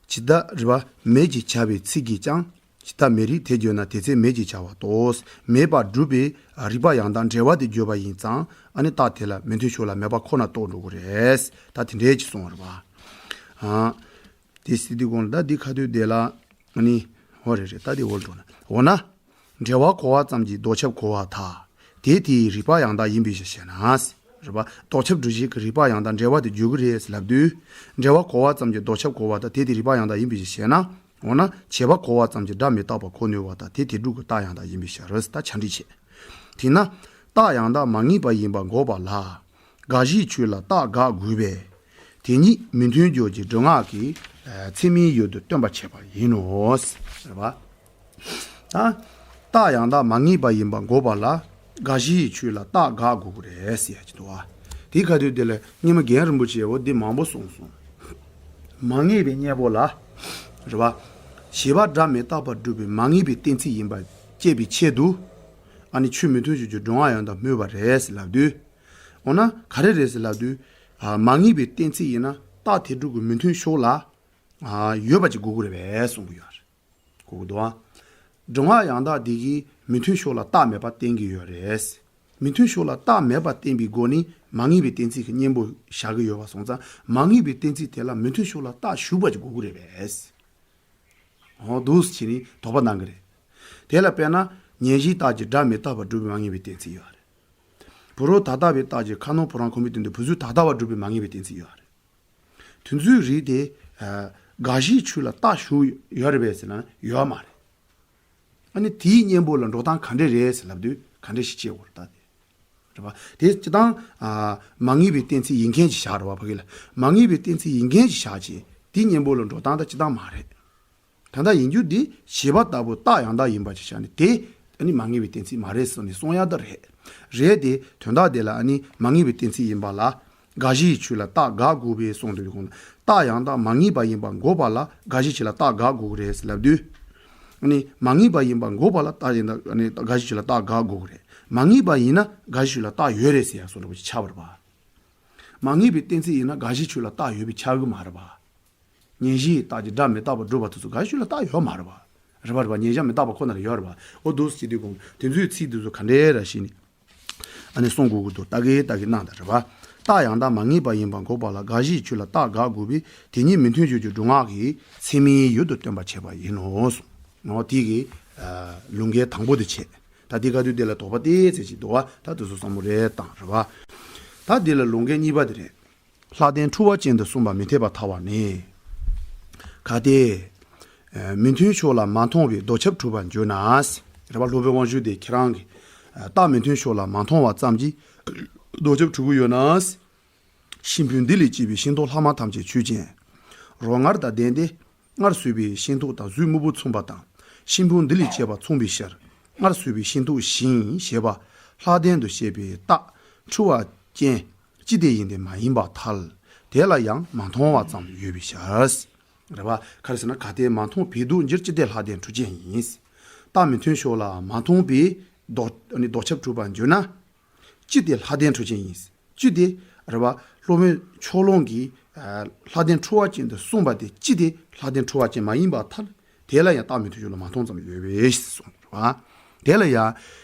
ཇི་ལྟར་རེད་པ། མེད་ཅེས་བྱ་བའི་ཚིག་གིས་ཀྱང་། ཇི་ལྟར་མེད་རིགས་དེ་བརྗོད་ན་དེ་ཚེ་མེད་ཅེས་བྱ་བ་རྟོགས། མེད་པར་སྒྲུབ་པའི་རིགས་པ་ཡང་དག་འབྲེལ་བ་དེ་བརྗོད་པ་ཡིན་ཙང་ཨ་ནི་རྟགས་དེ་ལ་མི་མཐུན་ཕྱོགས་ལ་མེད་པ་ཁོ་ན་རྟོགས་འགྲོ་གི་རེད། ད་དེ་འདྲའི་ཅིག་གསུངས་པ་རེད་པ། ཨ། དེ་སྲིད་དུས་གོང་ལ་ད་འདི་ཁ་ཐུག་དེ་ལ་ཨ་ནི་འོ་རེད་རེད། ད་དེ་འོ་འགྲོ་ན་འོ་ན། འབྲེལ་བ་གོ་བ་ཙམ་གྱིས་ལྡོག་ཁྱབ་གོ་བར་ཐལ། དེ་དེའི་རིགས་པ་ཡང་དག་ཡིན་པའི་ཕྱིར་ཞེ་ན། རེད་པ། ལྡོག་ཁྱབ་སྒྲུབ་བྱེད་ཀྱི་རིགས་པ་ཡང་དག་འབྲེལ་བ་དེ་བརྗོད་ཀྱི་རེད་ལབ་དུས། འབྲེལ་བ་གོ་བ་ཙམ་གྱིས་ལྡོག་ཁྱབ་གོ་བར་ཐལ། དེ་དེའི་རིགས་པ་ཡང་དག་ཡིན་པའི་ཕྱིར་ཞེ་ན། འོ་ན་བྱས་པ་གོ་བ་ཙམ་གྱིས་སྒྲ་མི་རྟག་པ་གོ་ནུས་པ་དང་དེ་དེ་སྒྲུབ་ཀྱི་རྟགས་ཡང་དག་ཡིན་པའི་ཕྱིར་ཟེར། ད་ཆ་འགྲིག་བྱས། དེས་ན་རྟགས་ཡང་དག་མ་ངེས་པ་ཡིན་པ་འགོག་པ་ལ་དགག་གཞིའི་ཆོས་ལ་རྟགས་དགག་དགོས་པས། དེ་ཉིད་མི་མཐུན་སྦྱོར་གྱི་སྒྲུབ་ངག་གིས་ཚད་མའི་ཡུལ་དུ་སྟོན་པར་བྱེད་པ་ཡིན་ནོ། རེད་པ། ད་རྟགས་ཡང་དག་མ་ངེས་པ་ཡིན་པ་འགོག་པ་ལ་དགག་གཞིའི་ཆོས་ལ་རྟགས་དགག་དགོས་ཀྱི་རེད་ཟེར་ཡ་ཅིག་འདུག་བ། དེའི་ཁ་ཐུག་དེ་ལ་སྔོན་མ་རྒན་རིན་པོ་ཆེ་འོ་འདི་མང་པོ་གསུངས་སོང་། མ་ངེས་པའི་གཉེན་པོ་ལ། རེད་པ། བྱས་པ་སྒྲ་མི་རྟག་པར་སྒྲུབ་པའི་མ་ངེས་པའི་གཏན་ཚིགས་ཡིན་པ་བཅད་པའི་ཆེད་དུ། ཨ་ནི་ཆོས་མི་མཐུན་སྦྱོར་གྱི་སྒྲུབ་ངག་ཡང་དག་སྨོས་པ་རེད་ཟེར་ལབ་དུས། འོ་ན་ག་རེ་རེད་ཟེར་ལབ་དུས། ཨ་མ་ངེས་པའི་གཏན་ཚིགས་ཡིན་ན་རྟགས་དེ་སྒྲུབ་ཀྱི་མི་མཐུན་ཕྱོགས་ལ། ཨ་ཡོད་པ་ཅིག་དགོས་ཀྱི་རེད་པས་གསུང་གི་ཡོད་རེད། གོ་གི་འདུག་ཨ། སྒྲུབ་ངག་ཡང་དག་འདི་གིས་མི་མཐུན་ཕྱོགས་ལ་རྟགས་མེད་པ་བསྟན་གྱི་ཡོད་རེད། མི་མཐུན་ཕྱོགས་ལ་རྟགས་མེད་པ་བསྟན་པའི་སྒོ་ནས་མ་ངེས་པའི་གཏན་ཚིགས་ཀྱི་གཉེན་པོ་བཞག་གི་ཡོད་པ་སོང་ཙང་མ་ངེས་པའི་གཏན་ཚིགས་དེ་ལ་མི་མཐུན་ཕྱོགས་ལ་རྟགས་ཞུགས་པ་ཅིག་དགོས་ཀྱི་རེད་པས། འོ་འདུག་སེ་བྱས་ནས་དོགས་པ་གནང་གི་རེད། དེ་ལ་དཔེར་ན་ཉན་བཞིན་རྟགས་ཀྱིས་སྒྲ་མི་རྟག་པར་སྒྲུབ་པའི་མ་ངེས་པའི་གཏན་ཚིགས་ཡོད་རེད། བུ་རོ་ད་ལྟ་བའི་རྟགས་ཀྱིས་ཁ་ནང་བུ་རང་ཁོ་མོའི་སྟེང་དུ་བུ་ཚུལ་ད་ལྟ་བར་སྒྲུབ་པའི་མ་ངེས་པའི་གཏན་ཚིགས་ཡོད་རེད། དེ་ཚོའི་རིགས་དེ། ཨ་དགག་གཞིའི་ཆོས་ལ་རྟགས་ཞུགས་ཡོད་རེད་པས་ཟེར་ན་ཡོད་མ་རེད། ཨ་ནི་དེའི་གཉེན་པོ་ལ་འགྲོ་སྟངས་ག་འདྲས་རེད་ཟེར་ལབ་དུས་ག་འདྲས་ཤིག་བྱེད་དགོས་རེད་ད་དེ། རེད་པ། དེ་སྤྱི་བཏང་ཨ་མ་ངེས་པའི་གཏན་ཚིགས་ཡིན་མཁན་ཅིག་བཞག་རེད་པ་ཕ་གི་ལ། མ་ངེས་པའི་གཏན་ཚིགས་ཡིན་མཁན་ཅིག་བཞག་བྱས་དེའི་གཉེན་པོ་ལ་འགྲོ་སྟངས་ད་སྤྱི་བཏང་མ་རེད། ད་ལྟ་ཡིན་རྒྱུ་འདི་བྱས་པ་ལྟ་བུ་རྟགས་ཡང་དག་ཡིན་པ་ཅིག་བཞག་ནས་དེ་ཨ་ནི་མ་ངེས་པའི་གཏན་ཚིགས་མ་རེད་ཟེར་ནས་གསུང་ཡག་ད་རེད། རེད་དེ་དོན་དག་དེ་ལ་ཨ་ནི་མ་ངེས་པའི་གཏན་ཚིགས་ཡིན་པ་ལ་དགག་གཞིའི་ཆོས་ལ་རྟགས་དགག་དགོས་པས་གསུངས་འདུག་གོང་ལ་རྟགས་ཡང་དག་མ་ངེས་པ་ཡིན་པ་འགོག་པ་ལ་དགག་གཞིའི་ཆོས་ལ་རྟགས་དགག་དགོས་ཀྱི་རེད་ཟེར་ལབ་དུས། ཨ་ནི་མ་ངེས་པ་ཡིན་པ་འགོག་པ་ལ་རྟགས་ཡིན་ད་ཨ་ནི་དགག་གཞིའི་ཆོས་ལ་རྟགས་དགག་དགོས་ཀྱི་རེད། མ་ངེས་པ་ཡིན་ན་དགག་གཞིའི་ཆོས་ལ་རྟགས་ཡོད་རེད་ཟེར་ཡག་བཟོ་འདྲ་པོ་ཅིག་ཆགས་པ་རེད་པ། མ་ངེས་པའི་གཏན་ཚིགས་ཡིན་ན་དགག་གཞིའི་ཆོས་ལ་རྟགས་ཡོད་པའི་ཆགས་ཀྱི་མ་རེད་པ། ཉན་བཞིན་རྟགས་ཀྱིས་སྒྲ་མི་རྟག་པར་སྒྲུབ་པ་དེ་ཚོ་དགག་གཞིའི་ཆོས་ལ་རྟགས་ཡོད་མ་རེད་པ། རེད་པ་རེད་པ། ཉན་བྱ་མི་རྟག་པ་ཁོ་ན་ལ་ཡོད་རེད་པ། འོ་འདུག་སེ་བྱེད་དུས་གོང་དེ་ཚོའི་ཚིག་དེ་ཚོ་ག་འདྲས་ར་ཞིག་ནི། ཨ་ནི་གསུང་དགོས་ཀྱི་འདུག་ལྟ་གི་ལྟ་གི་གནང་དང་རེད་པ། རྟགས་ཡང་དག་མ་ངེས་པ་ཡིན་པ་འགོག་པ་ལ་དགག་གཞིའི་ཆོས་ལ་རྟགས་དགག་དགོས་པས་དེ་ཉིད་མི་མཐུན་སྦྱོར་གྱི་སྒྲུབ་ངག་གིས་ཚད་མའི་ཡུལ་དུ་སྟོན་པར་བྱེད་པ་ཡིན་ནོ་གསུངས། འོ་དེ་གི་ཨ་ལུང་འགལ་དང་པོ་དེ་བྱས། ད་དེ་ག་དུས་དེ་ལ་དོགས་པ་ཏོག་ཙམ་ཅིག་འདུག་པ། ད་དེ་ཚོ་བསམ་བློ་རེ་བཏང་རེད་པ། ད་དེ་ལ་ལུང་འགལ་གཉིས་པ་དེ་རེད། ལྷག་ལྡན་འཁྲུལ་བ་ཅན་དུ་གསུངས་པ་མི་འཐད་པར་ཐལ་བ་ནི། གལ་ཏེ། ཨ་མི་མཐུན་ཕྱོགས་ལ་མ་མཐོང་བའི་ལྡོག་ཁྱབ་འཁྲུལ་པར་འགྱུར་ན། རེད་པ། སློབ་དཔོན་དབང་ཕྱུག་དེ་ཁྱེད་རང་གིས་ཨ་རྟགས་མི་མཐུན་ཕྱོགས་ལ་མ་མཐོང་བ་ཙམ་གྱིས་ལྡོག་ཁྱབ་འཁྲུལ་གྱི་ཡོད་ན། ཤིང་ཕུང་འདི་ལས་སྐྱེས་པའི་ཤིང་ཏོག་ལྷག་མ་ཐམས་ཅད་ཆོས་ཅན། རོ་མངར་དང་ལྡན་ཏེ། མངར་བཟོས་པའི་ཤིང་ཏོག་དང་གཟུགས་སྨུག་པོ་མཚུངས་པ་དང་། ཤིང་ཕུང་འདི་ལས་སྐྱེས་པ་མཚུངས་པའི་ཕྱིར། མངར་བཟོས་པའི་ཤིང་ཏོག་བཞིན་ཞེས་པ་ལྷག་ལྡན་དུ་བཤད་པའི་རྟགས་འཁྲུལ་བ་ཅན་སྤྱི་དེ་ཡིན་ཏེ་མ་ཡིན་པར་ཐལ། དེ་ལ་ཡང་མ་མཐོང་བ་ཙམ་ཡོད་པའི་ཕྱིར། རེད་པ། ག་རེ་ཟེར་ན་གལ་ཏེ་མ་མཐོང་བའི་ལྡོག་འགྱུར་སྤྱི་དེ་ལྷག་ལྡན་འཁྲུལ་ཅན་ཡིན། རྟགས་མི་མཐུན་ཕྱོགས་ལ་མ་མཐོང་བའི་ལྡོག་ལྡོག་ཁྱབ་འཁྲུལ་པར་འགྱུར་ན། སྤྱི་དེ་ལྷག་ལྡན་འཁྲུལ་ཅན་ཡིན། སྤྱི་དེ་རེད་པ། སློབ་དཔོན་ཕྱོགས་གླང་གིས་ལྷག་ལྡན་འཁྲུལ་བ་ཅན་དུ་གསུངས་པ་དེ་སྤྱི་དེ་ལྷག་ལྡན་འཁྲུལ་བ་ཅན་མ་ཡིན་པར་ཐལ། དེ་ལ་ཡང་རྟགས་མི་མཐུན་ཕྱོགས་ལ་མ་མཐོང་ཙམ་ཡོད་པས་གསུངས་རེད་པ། དེ་ལ་ཡང་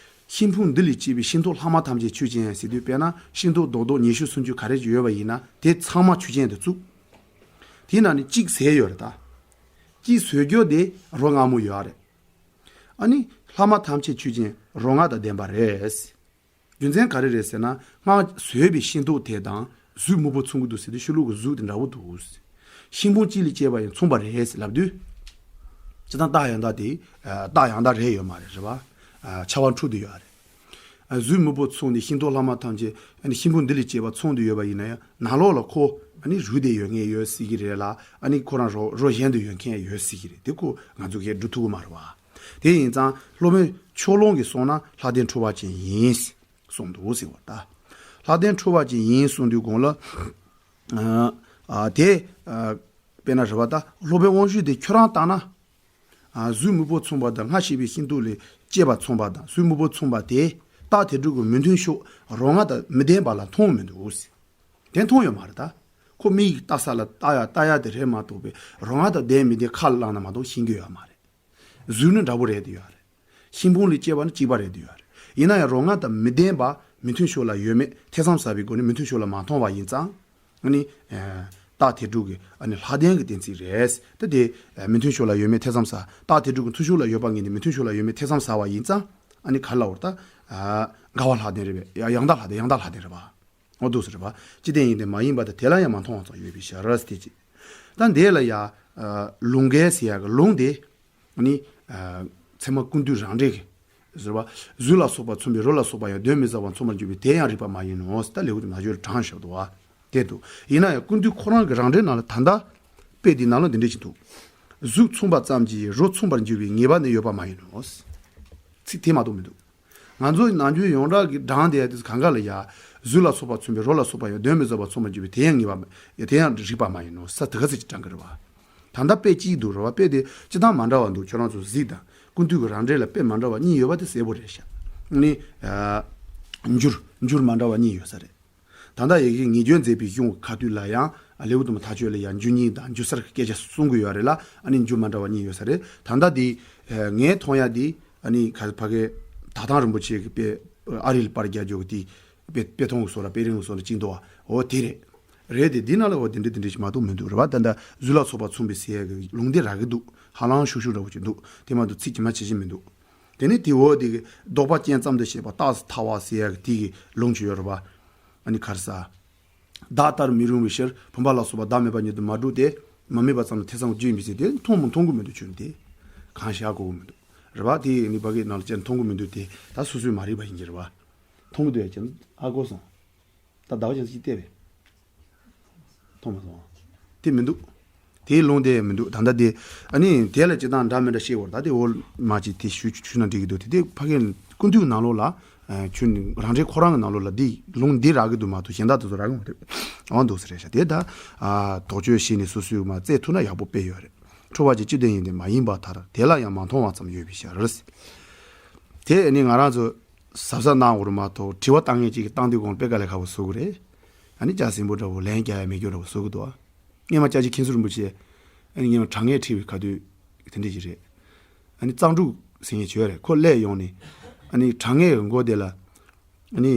ཤིང་ཕུང་འདི་ལས་སྐྱེས་པའི་ཤིང་ཏོག་ལྷག་མ་ཐམས་ཅད་ཆོས་ཅན་ཟེར་དུས་དཔེར་ན་ཤིང་ཏོག་རྡོག་རྡོག་ཉི་ཤུ་སུམ་ཅུ་ག་རེ་ཅིག་ཡོད་པ་ཡིན་ན་དེ་ཚང་མ་ཆོས་ཅན་དུ་བཙུགས། དེའི་ནང་ནས་གཅིག་བཟོས་ཡོད་རེད་ད། གཅིག་བཟོས་རྒྱུ་དེ་རོ་མངར་མོ་ཡོད་རེད། ཨ་ནི་ལྷག་མ་ཐམས་ཅད་ཆོས་ཅན་རོ་མངར་དང་ལྡན་པ་རེད། རྒྱུ་མཚན་ག་རེ་རེད་ཟེར་ན་སྔར་བཟོས་པའི་ཤིང་ཏོག་དེ་དང་གཟུགས་སྨུག་པོ་མཚུངས་ཀྱི་འདུག་ཟེར་དུས་ཤིང་ལོ་གི་གཟུགས་དེ་འདྲ་པོ་འདུག། ཤིང་ཕུང་གཅིག་ལས་སྐྱེས་པ་ཡང་མཚུངས་པ་རེད་ཟེར་ལབ་དུས། སྤྱིར་བཏང་རྟགས་ཡང་དག་དེ་རྟགས་ཡང་དག་རེད་ཡོད་མ་རེད། རེད་པ། ཁྱབ་པ་འཁྲུལ་དུ་ཡོད་རེད། གཟུགས་སྨུག་པོ་མཚུངས་ནས་ཤིང་ཏོག་ལྷག་མ་ཐམས་ཅད་ཤིང་ཕུང་འདི་ལས་སྐྱེས་པ་མཚུངས་དུ་ཡོད་པ་ཡིན་ན་ཡང་ནང་ལོགས་ལ་ཁོ་རུས་དེ་ཡོད་མཁན་ཡོད་སྲིད་ཀྱི་རེད་ལ་ཁོ་རང་རོ་རོ་གཞན་དུ་ཡོད་མཁན་ཡོད་སྲིད་ཀྱི་རེད། དེ་ཁོ་ང་ཚོ་གས་སྒྲུབ་ཐུབ་ཀྱི་མ་རེད་པ། དེ་ཡིན་ཙང་སློབ་དཔོན་ཕྱོགས་གླང་གིས་གསུངས་ན་ལྷག་ལྡན་འཁྲུལ་བ་ཅན་ཡིན་གསུངས་འདུག་ཟེར་བ་ད། ལྷག་ལྡན་འཁྲུལ་བ་ཅན་ཡིན་གསུངས་དུས་གོང་ལ། ཨ་ཨ་དེ་ཨ་དཔེར་ན་རེད་པ་ད་སློབ་དཔོན་དབང་ཕྱུག་དེ་ཁྱོད་རང་ལྟར་ན། ཨ་གཟུགས་སྨུག་པོ་མཚུངས་པ་དང་སྔར་བཤད་པའི་ཤིང་ཏོག་ལས་སྐྱེས་པ་མཚུངས་པ་དང་གཟུགས་སྨུག་པོ་མཚུངས་པ་དེ་རྟགས་དེ་སྒྲུབ་ཀྱི་མི་མཐུན་ཕྱོགས་རོ་མངར་དང་མི་ལྡན་པ་ལ་མཐོང་མི་འདུག་ཟེར། དེ་མཐོང་ཡོད་མ་རེད་ད། ཁོ་མིག་གིས་ལྟ་ས་ལ་ལྟ་ཡ་ལྟ་ཡ་དེ་རེད་མ་གཏོགས་པའི་རོ་མངར་དང་ལྡན་མི་ལྡན་ཁ་ལ་བླངས་ན་མ་གཏོགས་ཤེས་ཀྱི་ཡོད་མ་རེད། གཟུགས་ནི་འདྲ་པོ་རེད་དེ་ཡོད་རེད། ཤིང་ཕུང་ལས་སྐྱེས་པ་ནི་གཅིག་པ་རེད་དེ་ཡོད་རེད། ཡིན་ན་ཡང་རོ་མངར་དང་མི་ལྡན་པ་མི་མཐུན་ཕྱོགས་ལ་ཡོད་མེད་ཐེ་ཚོམ་ཟ་བའི་སྒོ་ནས་མི་མཐུན་ཕྱོགས་ལ་མ་མཐོང་བ་ཡིན་ཙང་། ཨ་ནི། རྟགས་དེ་སྒྲུབ་ཀྱི་ཨ་ནི་ལྷག་ལྡན་གྱི་གཏན་ཚིགས་རེད། ད་དེ་མི་མཐུན་ཕྱོགས་ལ་ཡོད་མེད་ཐེ་ཚོམ་ཟ། རྟགས་དེ་སྒྲུབ་ཀྱི་མཐུན་ཕྱོགས་ལ་ཡོད་པ་ངེས་ནས་མི་མཐུན་ཕྱོགས་ལ་ཡོད་མེད་ཐེ་ཚོམ་ཟ་བ་ཡིན་ཙང་། ཨ་ནི་ག་རེ་ལབ་དགོས་རེད་ད། འགལ་བ་ལྷག་ལྡན་རེད་པས། ཡང་དག་ལྷག་ལྡན། ཡང་དག་ལྷག་ལྡན་རེད་པ། འོ་འདུག་ཟེར་བ། སྤྱི་དེ་ཡིན་ཏེ་མ་ཡིན་པ་དང་དེ་ལ་ཡང་མ་མཐོང་བ་ཙམ་ཡོད་པའི་ཕྱིར་ཟེར་དེ་ཅི། ད་འདི་ལ་ཡ། ལུང་འགལ་ཟེར་ཡག་གི་ལུང་དེ་ནི་ཚད་མ་ཀུན་བཏུས་རང་འགྲེལ་གྱི་ཟེར་བ། གཟུགས་ལ་སོགས་པ་མཚུངས་པའི་རོ་ལ་སོགས་པ་ཡང་གདོན་མི་ཟ་བར་མཚུངས་པར་འགྱུར་བས་དེ་ཡང་རིགས་པ་མ་ཡིན་ནོ། ད་ལེའུ་དེ་ནང་བརྗོད་དྲངས་བཞག་འདུག་བ། དེ་འདུག་ཡིན་ན་ཡང་ཀུན་བཏུས་ཁོ་རང་གི་རང་འགྲེལ་ནང་ལ་ད་ལྟ་དཔེ་འདི་ནང་ལ་འདི་འདྲ་ཞིག་འདུག་གཟུགས་མཚུངས་པ་ཙམ་གྱིས་རོ་མཚུངས་པར་འགྱུར་བའི་ངེས་པ་ནི་ཡོད་པ་མ་ཡིན་ནོ། ཚིག་དེ་མ་གཏོགས་མི་འདུག་ང་ཚོ་ནམ་རྒྱུན་ཡོངས་གྲགས་ཀྱི་གྲངས་དེ་དུས་གང་ག་ལ་ཡ། གཟུགས་ལ་སོགས་པ་མཚུངས་པའི་རོ་ལ་སོགས་པ་ཡང་གདོན་མི་ཟ་བར་མཚུངས་པར་འགྱུར་བས་དེ་ཡང་ངེས་པ་མ་དེ་ཡང་རིགས་པ་མ་ཡིན་ནོ། ས་དེ་ག་ཚོད་ཀྱི་གྲངས་ཀ་རེད་བ། ད་ལྟ་དཔེ་གཅིག་འདུག་རེད་བ། དཔེ་དེ་སྤྱི་བཏང་མ་འདྲ་བ་འདུག་ཁྱོད་རང་ཚོ་གཟིགས་དང་། ཀུན་བཏུས་ཀྱི་རང་འགྲེལ་ལ་དཔེ་མ་འདྲ་བ་གཉིས་ཡོད་པ་དེ་གསལ་པོ་རེད་ཤག་ནི། འགྱུར་འགྱུར་མ་འདྲ་བ་གཉིས་ཡོད་ས་རེད། ད་ལྟ་ཡི་གེ་ངེས་བརྗོད་མཛད་པའི་གཞུང་གི་ཁ་ཐུག་ལ་ཡང་ལེའུ་དུ་མ་ཐག་ཆོད་ལ་ཡང་འགྱུར་རྙིང་དང་འགྱུར་སར་གྱི་སྐད་ཆ་གསུང་གི་ཡོད་རེད་ལ། ཨ་ནི་འགྱུར་མ་འདྲ་བ་གཉིས་ཡོད་ས་རེད། ད་ལྟ་འདི་ངས་མཐོང་ཡ་འདི་ཨ་ནི་ག་ཕ་གི་ད་ཐང་རིན་པོ་ཆེ་གི་དཔེ་ཨ་རི་ལ་པར་རྒྱག་རྒྱུ་གི་དེ་དཔེ་དཔེ་ཐོང་གི་བཟོ་འདྲ་དཔེ་རིང་གི་བཟོ་འདྲ་གཅིག་འདུག་བ། འོ་དེ་རེད། རེད་དེ་འདི་ནང་ལ་འོ་དེ་འདྲ་དེ་འདྲ་ཞིག་མ་གཏོགས་མི་འདུག་རེད་བ། ད་ལྟ་གཟུགས་ལ་སོགས་པ་མཚུངས་པའི་ཟེར་ཡ་གི་ལུང་དེ་རག་གི་འདུག་ཧ་ལམ་ཤུགས་ཤུགས་འདྲ་བོ་ཅིག་འདུག་དེ་མ་གཏོགས་ཚིག་ཇི་མ་ཇི་བཞིན་མི་འདུག་དེ་ནས་དེ་འོག་དེ་གི་ལྡོག་པ་ཅན་ཙམ་དུ་བཤད་པ་རྟགས་སུ་ཐལ་བ་ཟེར་ཡ་གི་དེ་གི་ལུང་ཅིག་ཡོད་རེད་བ། ཨ་ནི་ག་རེ་ཟ། བདག་ལྟར་མི་རུང་བའི་ཕྱིར་བུམ་པ་ལ་སོགས་པ་བདག་མེད་པ་ཉིད་དུ་མ་གྲུབ་སྟེ། མ་དམིགས་པ་ཙམ་ལ་ཐེ་ཚོམ་རྒྱུ་ཡིན་པའི་ཚེ་དེ་མཐོང་མི་མཐོང་གི་མི་འདུག་ཁྱོད་དེ་གང་བཞག་དགོས་ཀྱི་མི་འདུག་རེད་བ། དེ་ནི་ཕ་གི་ནང་ལ་ཅན་མཐོང་གི་མི་འདུག་དེ་ད་སོ་སོའི་མ་རིག་པ་ཡིན་གྱི་རེད་བ། མཐོང་གི་འདུག་ཡ་ཅན་ཨ་གོ་སོང་། ད་ཟླ་བ་ཅན་ཅིག་བལྟས་པས། མཐོང་མ་སོང་། དེ་མི་འདུག་དེའི་ལུང་དེ་མི་འདུག་ད་ལྟ་དེ་ཨ་ནི་དེ་ལ་ཅི་དང་འདྲ་མི་འདྲ་ཤེས་བར་ད་དེ་འོ་མ་ཅིག་དེ་ཞུ་ཞུ་ན་འགྲིག་གི་འདུག་དེ་དེ་ཕ་གི་ཀུན་བཏུས་ནང་ལོགས་ལ། ཁྱོད་ནི་རང་འགྲེལ་ཁོ་རང་གི་ནང་ལོགས་ལ་འདི་ལུང་འདི་རག་གི་འདུག་མ་གཏོགས་གཞན་དག་དེ་ཚོ་རག་གི་མ་འདུག་འོ་འདུག་ཟེར་རེད་ཤག་དེ་ད་དོགས་གཅོད་བྱས་ནས་སོ་སོའི་མ་རྩད་ཐུག་ན་ཡག་པོ་དཔེ་ཡོད་རེད། འཁྲུལ་བ་ཅན་སྤྱི་དོན་ཡིན་ཏེ་མ་ཡིན་པ་མཐར་དེ་ལ་ཡང་མ་མཐོང་བ་ཙམ་ཡོད་པའི་ཕྱིར། དེ་ནི་ང་རང་ཚོ་གཟབ་གཟབ་གནང་དགོས་རེད་མ་གཏོགས་དྲི་བ་བཏང་མཁན་ཅིག་གིས་བཏང་དུས་གོང་དཔེ་དཀའ་ལས་ཁག་པོ་བཟོ་གི་རེད། ཨ་ནི་ལྕགས་སྲིན་པོ་འདྲ་བོ་ལན་རྒྱག་ཡ་མེད་རྒྱུ་འདྲ་བོ་བཟོ་གི་འདུག་སྔོན་མ་སྐྱབས་རྗེ་མཁན་ཟུར་རིན་པོ་ཆེ་ཨ་ནི་སྔོན་མ་དྲང་ངེས་ཁྲིད་པའི་ཁ་དུས་དེ་འདྲ་ཞིག་རེད། ཨ་ནི་གཙང་ཕྲུག་ཟེར་མཁན་ཅིག་ཡོད་རེད། ཁོ་སླེབས་ཡོང་ནས་ཨ་ནི་དྲང་ངེས་ཀྱི་མགོ་དེ་ལ་ཨ་ནི་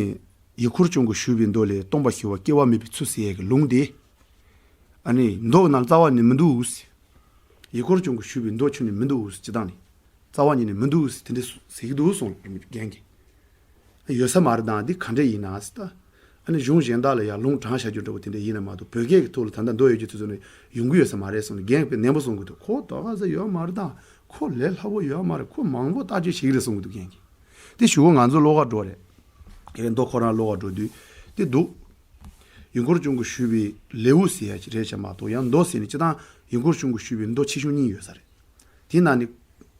ཡུལ་འཁོར་སྐྱོང་གི་ཞུས་པའི་མདོ་ལས་སྟོང་པ་ཞི་བ་སྐྱེ་བ་མེད་པའི་ཚུལ་ཟེར་ཡས་ཀྱི་ལུང་དེ་ཨ་ནི་མདོ་ནང་རྩ་བ་ནས་མི་འདུག་ཡུལ་འཁོར་སྐྱོང་གི་ཞུས་པའི་མདོ་ཁྱོན་ནས་མི་འདུག་སྤྱི་བཏང་ནས་རྩ་བ་ཉིད་ནས་མི་འདུག་དེ་འདྲ་ཟེར་གྱི་འདུག་གསུངས་རྒན་གྱིས། ཡོད་ས་མ་རེད་དང་འདི་ག་འདྲ་ཡིན་ན་ཟེར་ད། ཨ་ནི་གཞུང་གཞན་དག་ལ་ཡང་ལུང་དྲངས་བཞག་རྒྱུ་འདྲ་བོ་དེ་འདྲ་ཡིན་ན་མ་གཏོགས་བོད་སྐད་ཀྱི་ཐོག་ལ་ད་ལྟ་མདོ་ཡོད་རྒྱུ་དེ་ཚོ་ནི་ཡོང་གི་ཡོད་ས་མ་རེད་གསུངས་ནས་རྒན་གྱིས་དཔེ་ནན་པོ་གསུང་གི་འདུག་ཁོ་ད་ག་ས་ཡོད་མ་རེད་དང་ཁོ་ལས་སླ་པོ་ཡོད་མ་རེད། ཁོ་མང་པོ་བརྟག་དཔྱད་བྱེད་ཀྱི་རེད་གསུང་གི་འདུག་རྒན་གྱིས། དེ་གཞུག་གུ་ང་ཚོ་ཀློག་ག་འགྲོ་རེད། དེ་རིང་མདོ་ཁོ་རང་ཀློག་ག་འགྲོ་དུས་དེ་འདུག་ཡུལ་འཁོར་སྐྱོང་གི་ཞུས་པའི་ལེའུ་ཟེར་ཡ་ཅིག་རེད་བྱ་མ་གཏོགས་ཡང་མདོ་ཟེར་ནས་སྤྱི་བཏང་ཡུལ་འཁོར་སྐྱོང་གི་ཞུས་པའི་མདོ་ཆེ་ཆུང་གཉིས་ཡོད་ས་རེད། དེ་ན་ནི་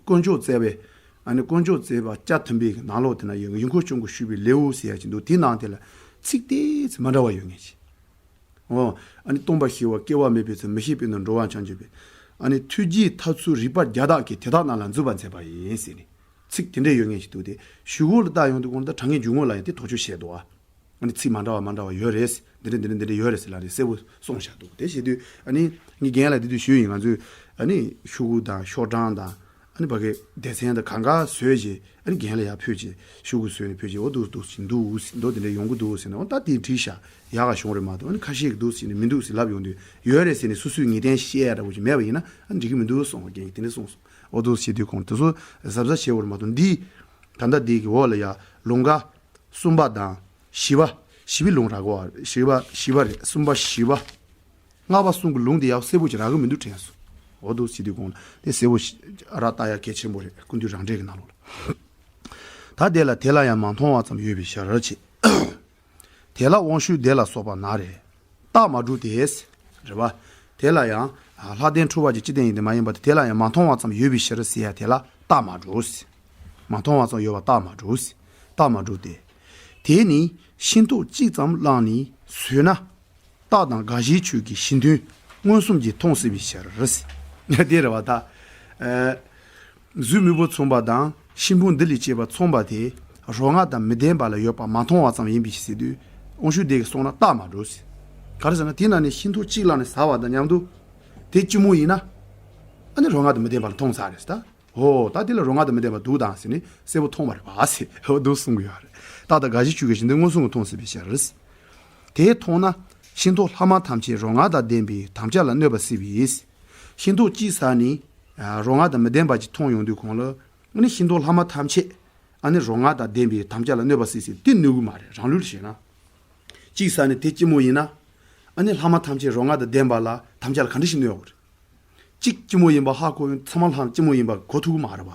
དཀོན་མཆོག་བརྩེགས་པའི་ཨ་ནི་དཀོན་མཆོག་བརྩེགས་པ་བཅའ་མཐུན་པའི་ནང་ལོགས་དེ་ན་ཡོད་ཡུལ་འཁོར་སྐྱོང་གི་ཞུས་པའི་ལེའུ་ཟེར་ཡ་ཅིག་འདུག་དེའི་ནང་དེ་ལ་ཚིག་ཏོག་ཙམ་མ་འདྲ་བ་ཡོད་ངེས་ཤིག་འོ། ཨ་ནི་སྟོང་པ་ཞི་བ་སྐྱེ་བ་མེད་པའི་ཚུལ་མི་ཤེས་པས་ན་འགྲོ་བ་འཆིང་བྱེད་པས། ཨ་ནི་ཐུགས་རྗེའི་ཐབས་ཚུལ་རིགས་པ་བརྒྱ་དག་གིས་དེ་དག་རྣམས་ལ་འཛུད་པར་མཛད་པ་ཡིན་ཟེར་ནས་ཚིག་དེ་འདྲས་ཡོད་ངེས་ཤིག་འདུག་དེ་གཞུག་གུ་ལ་བལྟ་ཡོང་དུས་གོང་ད་དྲང་ངེས་འཇུག་ངོགས་ལ་ཡང་དེ་དོགས་གཅོད་བྱས་འདུག་ཨ། ཨ་ནི་ཚིག་མ་འདྲ་བ་མ་འདྲ་བ་ཡོད་རེད། འདི་འདྲ་འདི་འདྲ་འདི་འདྲ་ཡོད་རེད་ཟེར་ལབ་ནས་གསལ་པོ་གསུངས་བཞག་འདུག་དེ་བྱེད་དུས་ཨ་ནི་ངས་རྒན་ལ་དེ་དུས་ཞུས་ཡིན། ང་ཚོས་ཨ་ནི་ཤོག་གུ་དང་ཤོག་གྲངས་དང་ཨ་ནི་ཕ་གི་སྡེ་ཚན་དང་གང་ག་བཟོས་རྗེས་ཨ་ནི་རྒན་ལ་ཡར་ཕུལ་རྗེས་ཤོག་གུ་བཟོས་ནས་ཕུལ་རྗེས་འོ་འདུག་འདུག་ཟེར་འདུག་ཟེར་མདོ་དེ་འདྲ་ཡོང་གི་འདུག་ཟེར་ནས་འོ་ད་དེ་བྲིས་བཞག་ཡག་ག་བྱུང་རེད་མ་གཏོགས་ཨ་ནི་ཁ་ཤས་ཀྱིས་འདུག་ཟེར་ནས་མི་འདུག་ཟེར་ལབ་ཡོང་དུས་ཡོད་རེད་ཟེར་ནས་སོ་སོའི་ངེས་གཏན་བཤད་ཡ་འདྲ་བོ་ཅིག་མེད་པ་ཡིན་ན་ཨ་ནི་འགྲིག་གི་མི་འདུག་གསུངས་པ་རྒན་གྱིས་དེ་འདྲ་གསུངས་སོང་། འོ་འདུག་བྱེད་དུས་གོང་དེ་ཚོ་གཟབ་གཟབ་བྱེད་དགོས་རེད་མ་གཏོགས་འདི་ད་ལྟ་འདི་གི་འོག་ལ་ཡ་ལུང་ག་གསུམ་པ་དང་བཞི་པ། བཞི་པའི་ལུང་རག་གོ་བ་རེད། བཞི་པ་བཞི་པ་རེད། གསུམ་པ་བཞི་པ། ལྔ་པ་གསུམ་གྱི་ལུང་དེ་ཡང་གསལ་པོ་ཅིག་རག་གི་མི་འདུག་དྲན་སོང་། འོ་འདུག་བྱེད་དུས་གོང་ལ་དེ་གསལ་པོ་ཞིག་ར་ལྟ་ཡ་གལ་ཆེན་པོ་རེད། ཀུན་བཏུས་རང་འགྲེལ་གྱི་ནང་ལོགས་ལ། ད་དེ་ལ་དེ་ལ་ཡང་མ་མཐོང་བ་ཙམ་ཡོད་པའི་ཕྱིར་ཅེས། དེ་ལ་དབང་ཕྱུག་དེ་ལ་སོགས་པ་ན་རེ། རྟགས་མ་གྲུབ་སྟེ། རེད་བ། དེ་ལ་ཡང་ལྷག་ལྡན་འཁྲུལ་བ་ཅན་སྤྱི་དོན་ཡིན་ཏེ་མ་ཡིན་པ་དེ་དེ་ལ་ཡང་མ་མཐོང་བ་ཙམ་ཡོད་པའི་ཕྱིར་ཟེར་ཡ་དེ་ལ་རྟགས་མ་གྲུབ། མ་མཐོང་བ་ཙམ་ཡོད་པ་རྟགས་མ་གྲུབ། རྟགས་མ་གྲུབ་སྟེ། དེ་ནི་ཤིང་ཐོག་གཅིག་ཙམ་བླངས་ནས་བཟོས་ན། རྟགས་དང་དགག་གཞིའི་ཆོས་ཀྱི་གཞི་མཐུན་མངོན་སུམ་གྱིས་མཐོང་སྲིད་པའི་ཕྱིར། དེ་རེད་བ་ད། གཟུགས་མེད་པ་མཚུངས་པ་དང་ཤིང་ཕུང་འདི་ལས་སྐྱེས་པ་མཚུངས་པ་དེ་རོ་མངའ་དང་མི་ལྡན་པ་ལ་ཡོད་པ་མ་མཐོང་བ་ཙམ་ཡིན་པའི་ཕྱིར་ཟེར་དུས་དབང་ཕྱུག་དེ་གིས་གསུངས་ན་རྟགས་མ་གྲུབ་ཟེར། ག་རེ་ཟེར་ན་དེ་ན་ནི་ཤིང་ཐོག་གཅིག་བླངས་ནས་ཟ་བ་དང་མཉམ་དུ་དེ་སྐྱི་མོ་ཡིན་ན་ཨ་ནི་རོ་མངའ་དང་མི་ལྡན་པ་ལ་མཐོང་ཚར་རེད་ཟེར་ད། ཨོ་ད་དེ་ལ་རོ་མངའ་དང་མི་ལྡན་པ་འདུག་དང་ཟེར་ནས་གསལ་པོ་མཐོང་བ་རེད་པ་ཟེར་འོ་འདུག་གསུང་གི་ཡོད་རེད། རྟགས་དང་དགག་གཞིའི་ཆོས་ཀྱི་གཞི་མཐུན་མངོན་སུམ་དུ་མཐོང་སྲིད་པའི་ཕྱིར། དེ་མཐོང་ན་ཤིང་ཐོག་ལྷག་མ་ཐམས་ཅད་རོ་མངའ་དང་ལྡན་པའི་དམ་བཅའ་ལ་གནོད་པ་སྲིད་པས། ཤིང་ཐོག་གཅིག་ཟ་ནས་རོ་མངའ་དང་མི་ལྡན་པ་ཅིག་མཐོང་ཡོང་དུས་གོང་ལ་ཨ་ནི་ཤིང་ཐོག་ལྷག་མ་ཐམས་ཅད་ཨ་ནི་རོ་མངའ་དང་ལྡན་པའི་དམ་བཅའ་ལ་གནོད་པ་སྲིད་ཟེར་དེ་གནོད་གི་མ་རེད། རང་ལུགས་ལ་བྱས་ན། གཅིག་ཟ་ནས་དེ་སྐྱི་མོ་ཡིན་ན་ཨ་ནི་ལྷག་མ་ཐམས་ཅད་རོ་མངའ་དང་ལྡན་པ་ལ་དམ་བཅའ་ལ་ག་འདྲ་ཞིག་གནོད་ཡོང་གི་རེད། གཅིག་སྐྱིད་མོ་ཡིན་པ་ཧ་གོ་ཡོང་ཚང་མ་ལྷག་སྐྱིད་མོ་ཡིན་པ་གོ་ཐུབ་ཀྱི་མ་རེད་པ།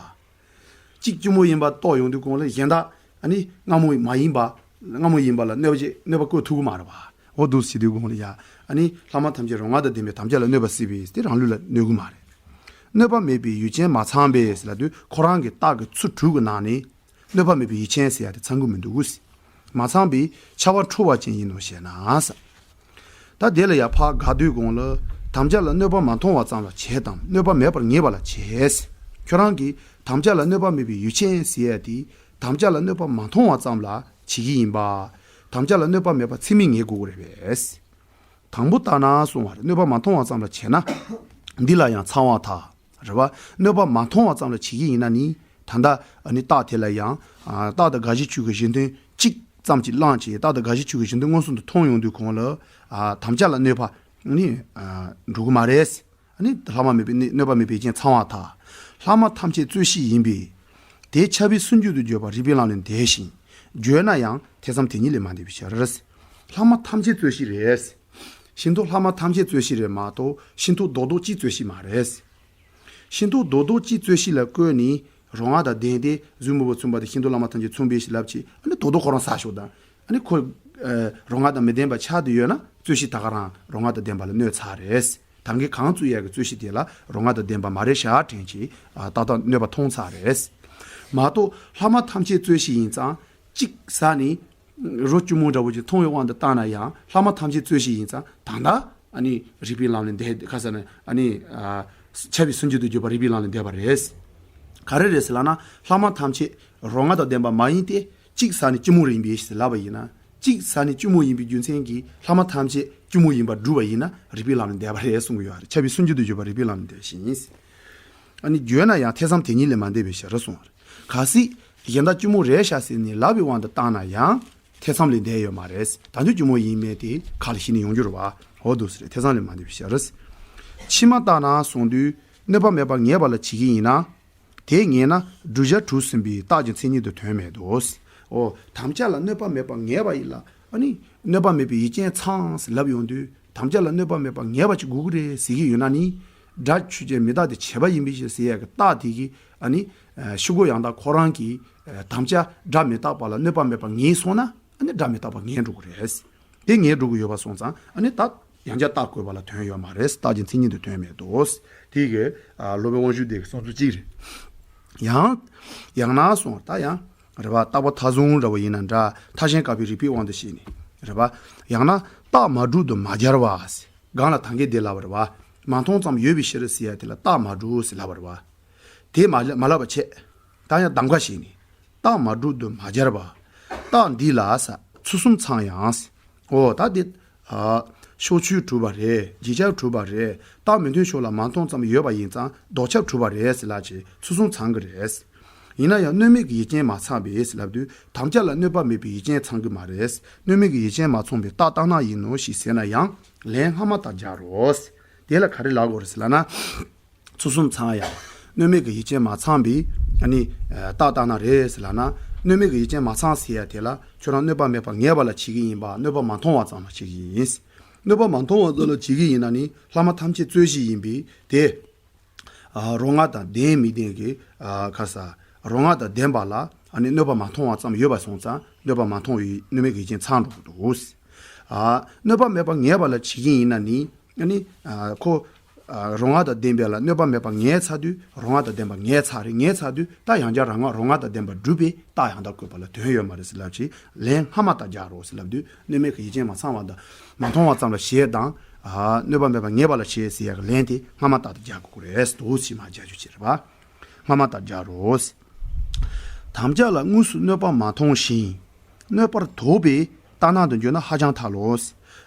གཅིག་སྐྱིད་མོ་ཡིན་པ་རྟོགས་ཡོང་དུས་གོང་ལ་གཞན་དག་ཨ་ནི་སྔ་མོ་མ་ཡིན་པ་སྔ་མོ་ཡིན་པ་ལ་གནོད་པ་གནོད་པ་བཀོད་ཐུབ་ཀྱི་མ་རེད་པ། འོ་འདུག་ཟེར་དུས་གོང་ལ་ཡ། ཨ་ནི་ལྷག་མ་ཐམས་ཅད་རང་ངག་དང་ལྡན་པས་དམ་བཅའ་ལ་གནོད་པ་སྲིད་པས་དེ་རང་ལུགས་ལ་གནོད་ཀྱི་མ་རེད། གནོད་པ་མེད་པའི་ཡུལ་ཅན་མ་ཚང་པས་ལབ་དུས་ཁོ་རང་གི་རྟགས་ཀྱི་ཚུལ་དྲུག་གི་ནང་ནས། གནོད་པ་མེད་པའི་ཡུལ་ཅན་ཟེར་ཡ་དེ་ཚང་གི་མི་འདུག་གོ། མ་ཚང་པའི་ཁྱབ་པ་འཁྲུལ་བ་ཅན་ཡིན་ནོ་ཞེ་ན་ཟེར། ད་དེ་ལ་ཡ་ཕར་དགག་དུས་གོང་ལ། དམ་བཅའ་ལ་གནོད་པ་མ་མཐོང་བ་ཙམ་ལ་བྱེད་དམ་གནོད་པ་མེད་པར་ངེས་པ་ལ་བྱེད། ཁྱོད་རང་གིས་དམ་བཅའ་ལ་གནོད་པ་མེད་པའི་ཡུལ་ཅན་ཟེར་ཡ་དེ་དམ་བཅའ་ལ་གནོད་པ་མ་མཐོང་བ་ཙམ་ལ་བྱེད་ཀྱི་ཡིན་པ། དམ་བཅའ་ལ་གནོད་པ་མེད་པ་ཚད་མས་ངེས་དགོས་ཀྱི་རེད་པས། དང་པོ་ལྟར་ན་གསུངས་པ་རེད། གནོད་པ་མ་མཐོང་བ་ཙམ་ལ་བྱེད་ན། འདི་ལ་ཡང་ཚང་བར་ཐལ། རེད་པ། གནོད་པ་མ་མཐོང་བ་ཙམ་ལ་བྱེད་ཀྱི་ཡིན་ན་ནི། ད་ལྟ་ཨ་ནི་རྟགས་དེ་ལ་ཡང་། ཨ། རྟགས་དང་དགག་གཞི་ཆོས་ཀྱི་གཞི་མཐུན་གཅིག་ཙམ་གྱིས་བླངས་བྱས་རྟགས་དང་དགག་གཞི་ཆོས་ཀྱི་གཞི་མཐུན་མངོན་སུམ་དུ་མཐོང་ཡོང་དུས་གོང་ལ། ཨ། དམ་བཅའ་ལ་གནོད་པ་ནི། ཨ། འགྲོ་གི་མ་རེད། ཨ་ནི་ལྷག་མ་མེད་པའི་གནོད་པ་མེད་པའི་རྐྱེན་ཚང་བར་ཐལ། ལྷག་མ་ཐམས་ཅད་རྩོད་གཞི་ཡིན་པས། དེ་ཁྱབ་པའི་སུན་འབྱིན་དུ་བརྗོད་པ་རིགས་པའི་ལམ་ལས་འདས་ཤིང་། བརྗོད་ན་ཡང་ཐེ་ཚོམ་དེ་ཉིད་ལས་མ་འདས་པའི་ཕྱིར། ལྷག་མ་ཐམས་ཅད་རྩོད་གཞི་རེད། ཤིན་ཏུ་ལྷག་མ་ཐམས་ཅད་རྩོད་གཞི་རེད་མ་གཏོགས་ཤིན་ཏུ་རྡོག་རྡོག་གཅིག་རྩོད་གཞི་མ་རེད། ཤིན་ཏུ་རྡོག་རྡོག་གཅིག་རྩོད་གཞི་ལ་བཀོད་ནས་རང་དབང་དང་ལྡན་ཏེ་གཟུགས་མེད་པ་མཚུངས་པ་དང་ཤིན་ཏུ་བླ་མ་ཐམས་ཅད་མཚུངས་པའི་ཕྱིར་ལབ་ཅིག་ཨ་ནི་རྡོག་རྡོག་ཁོ་རང་ཟ་ཞོག་དང་། ཨ་ནི་ཁོ། ཨ། རང་དབང་དང་མི་ལྡན་པ་ཆགས་བསྡད་ཡོད་ན་རྩོད་གཞི་ད་ག་རང་རང་དབང་དང་ལྡན་པ་ལ་གནོད་ཚར་རེད། ད་གིན་གང་རྩོད་ཡག་གི་རྩོད་གཞི་དེ་ལ་རང་དབང་དང་ལྡན་པ་མ་རེད་ཤག་དྲན་གྱི། ཨ། ཏག་ཏག་གནོད་པ་མཐོང་ཚར་རེད། མ་གཏོགས་ལྷག་མ་ཐམས་ཅད་རྩོད་གཞི་ཡིན་ཙང་གཅིག་ཟ་ནས། རོ་སྐྱུར་མོ་འདྲ་བོ་ཅིག་མཐོང་བའི་དབང་དུ་བཏང་ན་ཡང་ལྷག་མ་ཐམས་ཅད་རྩོད་གཞི་ཡིན་ཙང་ད་ལྟ་ཨ་ནི་རིགས་པའི་ལམ་ལས་འདས་ཁ་ས་ནས་ཨ་ནི། ཨ། ཁྱབ་པའི་སུན་འབྱིན་དུ་བརྗོད་པ་རིགས་པའི་ལམ་ལས་འདས་པ་རེད། ག་རེ་རེད་ཟེར་ལབ་ན་ལྷག་མ་ཐམས་ཅད་རང་དབང་དང་ལྡན་པ་མ་ཡིན་ཏེ་གཅིག་ཟ་ནས་སྐྱུར་མོ་རེད་ཡིན་པས་ཟེར་ལབ་པ་ཡིན་ན། གཅིག་ཟ་ནས་སྐྱུར་མོ་ཡིན་པའི་རྒྱུ་མཚན་གྱིས་ལྷག་མ་ཐམས་ཅད་སྐྱུར་མོ་ཡིན་པར་སྒྲུབ་པ་ཡིན་ན་རིགས་པའི་ལམ་ལས་འདས་པ་རེད་གསུང་གི་ཡོད་རེད། ཁྱབ་པའི་སུན་འབྱིན་དུ་བརྗོད་པ་རིགས་པའི་ལམ་ལས་འདས་ཤིང་། ཨ་ནི་བརྗོད་ན་ཡང་ཐེ་ཚོམ་དེ་ཉིད་ལས་མ་འདས་པའི་ཕྱིར་གསུངས་པ་རེད། གལ་སྲིད་གཞན་དག་སྐྱུར་མོ་རེད་ཤག་ཟེར་ནས་ལབ་པའི་དབང་དུ་བཏང་ན་ཡང་ཐེ་ཚོམ་ལས་འདས་ཡོད་མ་རེད། ད་དུང་སྐྱུར་མོ་ཡིན་མིན་དེ་ག་ལ་ཤེས་ནས་ཡོང་རྒྱུ་རེད་པ། འོ་འདུག་ཟེར་ཐེ་ཚོམ་ལས་མ་འདས་པའི་ཕྱིར། ཕྱི་མ་ལྟར་ན་གསུངས་དུས་གནོད་པ་མེད་པར་ངེས་པ་ལ་བྱེད་ཀྱི་ཡིན་ན། དེ་ངེས་ན་བསྒྲུབ་བྱ་གྲུ་གསུམ་པའི་རྟགས་ཀྱི་མཚན་ཉིད་དུ་དོན་མེད་དོ། འོ། དམ་བཅའ་ལ་གནོད་པ་མེད་པར་ངེས་པ་ཡིན་ལ་ཨ་ནི་གནོད་པ་མེད་པའི་ཡུལ་ཅན་ཚང་ཟེར་ལབ་ཡོང་དུས། དམ་བཅའ་ལ་གནོད་པ་མེད་པར་ངེས་པ་ཅིག་དགོས་ཀྱི་རེད་ཟེར་གྱི་ཡོད་ན་ནི། སྒྲ་ཆོས་ཅན་མི་རྟག་སྟེ་བྱས་པ་ཡིན་པའི་ཕྱིར་ཟེར་ཡག་གི་རྟགས་དེ་གིས་ཨ་ནི། ཨ། ཤུགས་ཀྱིས་ཡང་དག་ཁོ་རང་གིས། ཨ། དམ་བཅའ་སྒྲ་མི་རྟག་པ་ལ་གནོད་པ་མེད་པར་ངེས་སོང་ན་ཨ་ནི་སྒྲ་མི་རྟག་པ་ངེས་འགྲོ་གི་རེད། དེ་ངེས་འགྲོ་གི་ཡོད་པ་སོང་ཙང་ཨ་ནི་ད་ཡང་བསྐྱར་རྟགས་བཀོད་པ་ལ་དོན་ཡོད་མ་རེད། རྟགས་ཀྱི་མཚན་ཉིད་དུ་དོན་མེད་དོ། དེ་གི། ཨ། སློབ་དཔོན་དབང་ཕྱུག་སྡེ་གི་གསུང་ཚུལ་གཅིག་རེད། ཡང་། ཡང་ན་གསུངས་ད་ཡང་། རེད་པ། རྟག་པ་མཐའ་བཟུང་འདྲ་བོ་ཡིན་ན་འདྲ། མཐའ་གཞན་བཀག་པའི་རིགས་པའི་དབང་དུ་བྱས་ནས། རེད་པ། ཡང་ན་རྟགས་མ་གྲུབ་ཏུ་མ་སྦྱར་བ། སྒང་ལ་ད་གིན་དེ་ལབ་པ་རེད་པ། མ་མཐོང་ཙམ་ཡོད་པའི་ཕྱིར་ཟེར་ཡ་དེ་ལ་རྟགས་མ་གྲུབ་ཟེར་ལབ་པ་རེད་པ། དེ་མ་མ་ལབ་པ་བྱས། ད་ཡང་གདམ་ག་བྱས་ནས། རྟགས་མ་གྲུབ་ཏུ་མ་སྦྱར་བ། རྟགས་འདི་ལ་ས་ཚུལ་གསུམ་ཚང་ཡང་། འོ་ད་འདི། ཨ། ཕྱོགས་ཆོས་གྲུབ་པ་རེད། རྗེས་ཁྱབ་གྲུབ་པ་རེད། རྟགས་མི་མཐུན་ཕྱོགས་ལ་མ་མཐོང་ཙམ་ཡོད་པ་ཡིན་ཙང་ལྡོག་ཁྱབ་གྲུབ་པ་རེད་ཟེར་ལབ་བྱས་ཚུལ་གསུམ་ཚང་གི་རེད། ཡིན་ན་ཡང་གནོད་མེད་ཀྱི་ཡུལ་ཅན་མ་ཚང་པས་ལབ་དུས་དམ་བཅའ་ལ་གནོད་པ་མེད་པའི་ཡུལ་ཅན་ཚང་གི་མ་རེད། གནོད་མེད་ཀྱི་ཡུལ་ཅན་མ་ཚང་པའི་རྟགས་ལྟར་སྣང་ཡིན་ནོ་ཞེས་ཟེར་ན་ཡང་ལན་སྔ་མ་དང་སྦྱར་རོ། དེ་ལ་ག་རེ་ལབ་དགོས་རེད་ཟེར་ལབ་ན། ཚུལ་གསུམ་ཚང་ཡང་། གནོད་མེད་ཀྱི་ཡུལ་ཅན་མ་ཚང་པའི་ཨ་ནི་རྟགས་ལྟར་སྣང་རེད་ཟེར་ལབ་ན། གནོད་མེད་ཀྱི་ཡུལ་ཅན་མ་ཚང་ཟེར་ཡ་དེ་ལ་ཁྱོད་རང་གནོད་པ་མེད་པ་ངེས་པ་ལ་བྱེད་ཀྱི་ཡིན་པ་གནོད་པ་མ་མཐོང་བ་ཙམ་ལ་བྱེད་ཀྱི་ཡིན། གནོད་པ་མ་མཐོང་བ་ཙམ་ལ་བྱེད་ཀྱི་ཡིན་ན་ནི་ལྷག་མ་ཐམས་ཅད་རྩོད་གཞི་ཡིན་པས་དེ། ཨ། རང་དབང་དང་ལྡན་མི་ལྡན་གྱི། ཨ། ཁ་ས། རང་དབང་དང་ལྡན་པ་ལ་ཨ་ནི་གནོད་པ་མ་མཐོང་བ་ཙམ་ཡོད་པ་སོང་ཙང་གནོད་པ་མ་མཐོང་བའི་གནོད་མེད་ཀྱི་རྐྱེན་ཚང་འགྲོ་གི་འདུག་ཨ། གནོད་པ་མེད་པ་ངེས་པ་ལ་བྱེད་ཀྱི་ཡིན་ན་ནི་ཨ་ནི། ཨ། ཁོ། ཨ། རང་དབང་དང་ལྡན་པ་ལ་གནོད་པ་མེད་པ་ངེས་ཚར་དུས་རང་དབང་དང་ལྡན་པ་ངེས་ཚར་རེད། ངེས་ཚར་དུས་ད་ཡང་བསྐྱར་རང་དབང་རང་དབང་དང་ལྡན་པ་སྒྲུབ་པའི་རྟགས་ཡང་དག་བཀོད་པ་ལ་དོན་ཡོད་མ་རེད་ཟེར་ལབ་ཅིག་ལན་སྔ་མ་དང་སྦྱར་རོ་ཟེར་ལབ་དུས་གནོད་མེད་ཀྱི་ཡུལ་ཅན་མ་ཚང་བ་དང་མ་མཐོང་བ་ཙམ་ལ་བྱེད་དང་། ཨ། གནོད་པ་མེད་པ་ངེས་པ་ལ་བྱེད་ཟེར་ཡག་གི་ལན་དེ་སྔ་མ་ལྟར་དུ་སྦྱར་དགོས་ཀྱི་རེད། འདུག་ཕྱི་མ་སྦྱར་རྒྱུ་བྱེད་རེད་པ། སྔ་མ་ལྟར་སྦྱར་རོ། དམ་བཅའ་ལ་དངོས་སུ་གནོད་པ་མ་མཐོང་ཞིང་གནོད་པར་དོགས་པའི་ལྟར་སྣང་དུ་འགྱུར་ན་ཧ་ཅང་ཐལ་ལོ།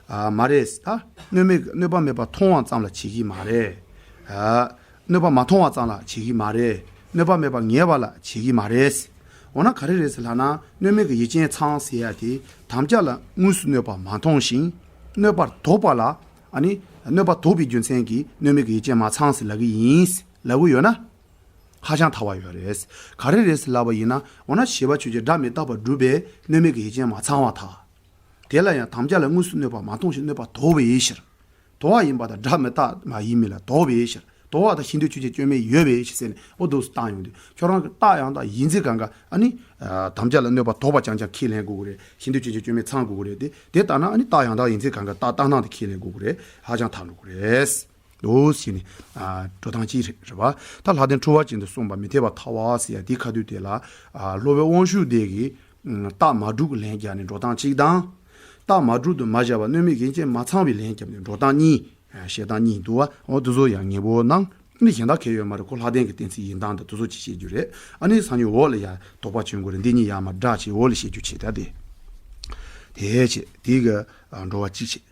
ཨ། མ་རེད། ད་གནོད་མེད་གནོད་པ་མེད་པ་མཐོང་བ་ཙམ་ལ་བྱེད་ཀྱི་མ་རེད། ཨ། གནོད་པ་མ་མཐོང་བ་ཙམ་ལ་བྱེད་ཀྱི་མ་རེད། གནོད་པ་མེད་པ་ངེས་པ་ལ་བྱེད་ཀྱི་མ་རེད། འོ་ན་ག་རེ་རེད་ཟེར་ལབ་ན་གནོད་མེད་ཀྱི་ཡུལ་ཅན་ཚང་ཟེར་ཡ་དེ་དམ་བཅའ་ལ་དངོས་སུ་གནོད་པ་མ་མཐོང་ཞིང་གནོད་པར་དོགས་པ་ལ། ཨ་ནི་གནོད་པ་དོགས་པའི་རྒྱུ་མཚན་གྱིས་གནོད་མེད་ཀྱི་ཡུལ་ཅན་མ་ཚང་ཟེར་ལབ་ཀྱི་ཡིན་ལབ་ཀྱི་ཡོད་ན། ཧ་ཅང་ཐལ་བ་ཡོད་རེད། ག་རེ་རེད་ཟེར་ལབ་པ་ཡིན་ན་འོ་ན་བྱས་པ་ཆོས་ཅན་སྒྲ་མི་རྟག་པ་སྒྲུབ་པས་གནོད་མེད་ཀྱི་ཡུལ་ཅན་མ་ཚང་བ་ཐལ། དེ་ལ་ཡང་དམ་བཅའ་ལ་དངོས་སུ་གནོད་པ་མ་མཐོང་ཞིང་གནོད་པ་དོགས་པའི་ཕྱིར། དོགས་པ་ཡིན་པ་དང་སྒྲ་མི་རྟག་མ་ཡིན་མིན་ལ་དོགས་པའི་ཕྱིར། དོར་བ་དང་ཤེས་འདོད་ཆོས་ཅན་སྐྱོན་མེད་ཡོད་པའི་ཕྱིར་ཟེར་ནས་འོ་འདུག་སེ་བཏང་ཡོང་དུས། ཁྱོད་རང་གི་རྟགས་ཡང་དག་ཡིན་ཚེ་གང་ག་ཨ་ནི་དམ་བཅའ་ལ་གནོད་པ་དོར་བ་རྐྱང་རྐྱང་ཁས་ལེན་དགོས་ཀྱི་རེད། ཤེས་འདོད་ཆོས་ཅན་སྐྱོན་མེད་ཚང་དགོས་ཀྱི་རེད་དེ། དེ་ལྟ་ན་ཨ་ནི་རྟགས་ཡང་དག་ཡིན་ཚེ་གང་ག་རྟགས་ལྟར་སྣང་དེ་ཁས་ལེན་དགོས་ཀྱི་རེད། ཧ་ཅང་ཐལ་འགྲོ་གི་རེད། འདུག་སེ་བྱས་ནས་ཨ་འགྲོ་སྟངས་གཅིག་རེད། རེད་པ། ད་ལྷ་ལྡན་འཁྲུལ་བ་ཅན་དུ་གསུངས་པ་མི་འཐད་པར་ཐལ་བ་ཟེར་ཡ་དེའི་ཁ་ཐུག་དེ་ལ་ཨ་སློབ་དཔོན་དབང་ཕྱུག་སྡེ་གིས་ཨ་རྟགས་མ་གྲུབ་ཀྱི་ལན་བརྒྱབ་ནས་འགྲོ་སྟངས་གཅིག་དང་། རྟགས་མ་གྲུབ་ཏུ་མ་བཞག་པར་གནོད་མེད་རྒྱན་ཅན་མ་ཚང་བའི་ལན་བརྒྱབ་ནས་འགྲོ་སྟངས་གཉིས། ཨ་བཤད་སྟངས་གཉིས་འདུག་པ། འོ་དེ་ཚོ་ཡང་ཉན་པོ་གནང་། ཨ་ནི་གཞན་དག་གལ་ཡོད་མ་རེད། ཁོ་ལྷ་ལྡན་གྱི་གཏན་ཚིགས་ཡིན་སྟངས་དང་དེ་ཚོ་ཅིག་བཤད་རྒྱུ་རེད། ཨ་ནི་སང་ཉིན་འོག་ལ་ཡ་དོགས་པ་བྱུང་དགོས་རེད། འདི་གཉིས་ཡར་མར་སྦྲགས་བྱས་འོག་ལ་བཤད་རྒྱུ་བྱེད་ད་དེ། དེ་བྱས་དེ་གི་ཨ་འགྲོ་བ་གཅིག་བྱས།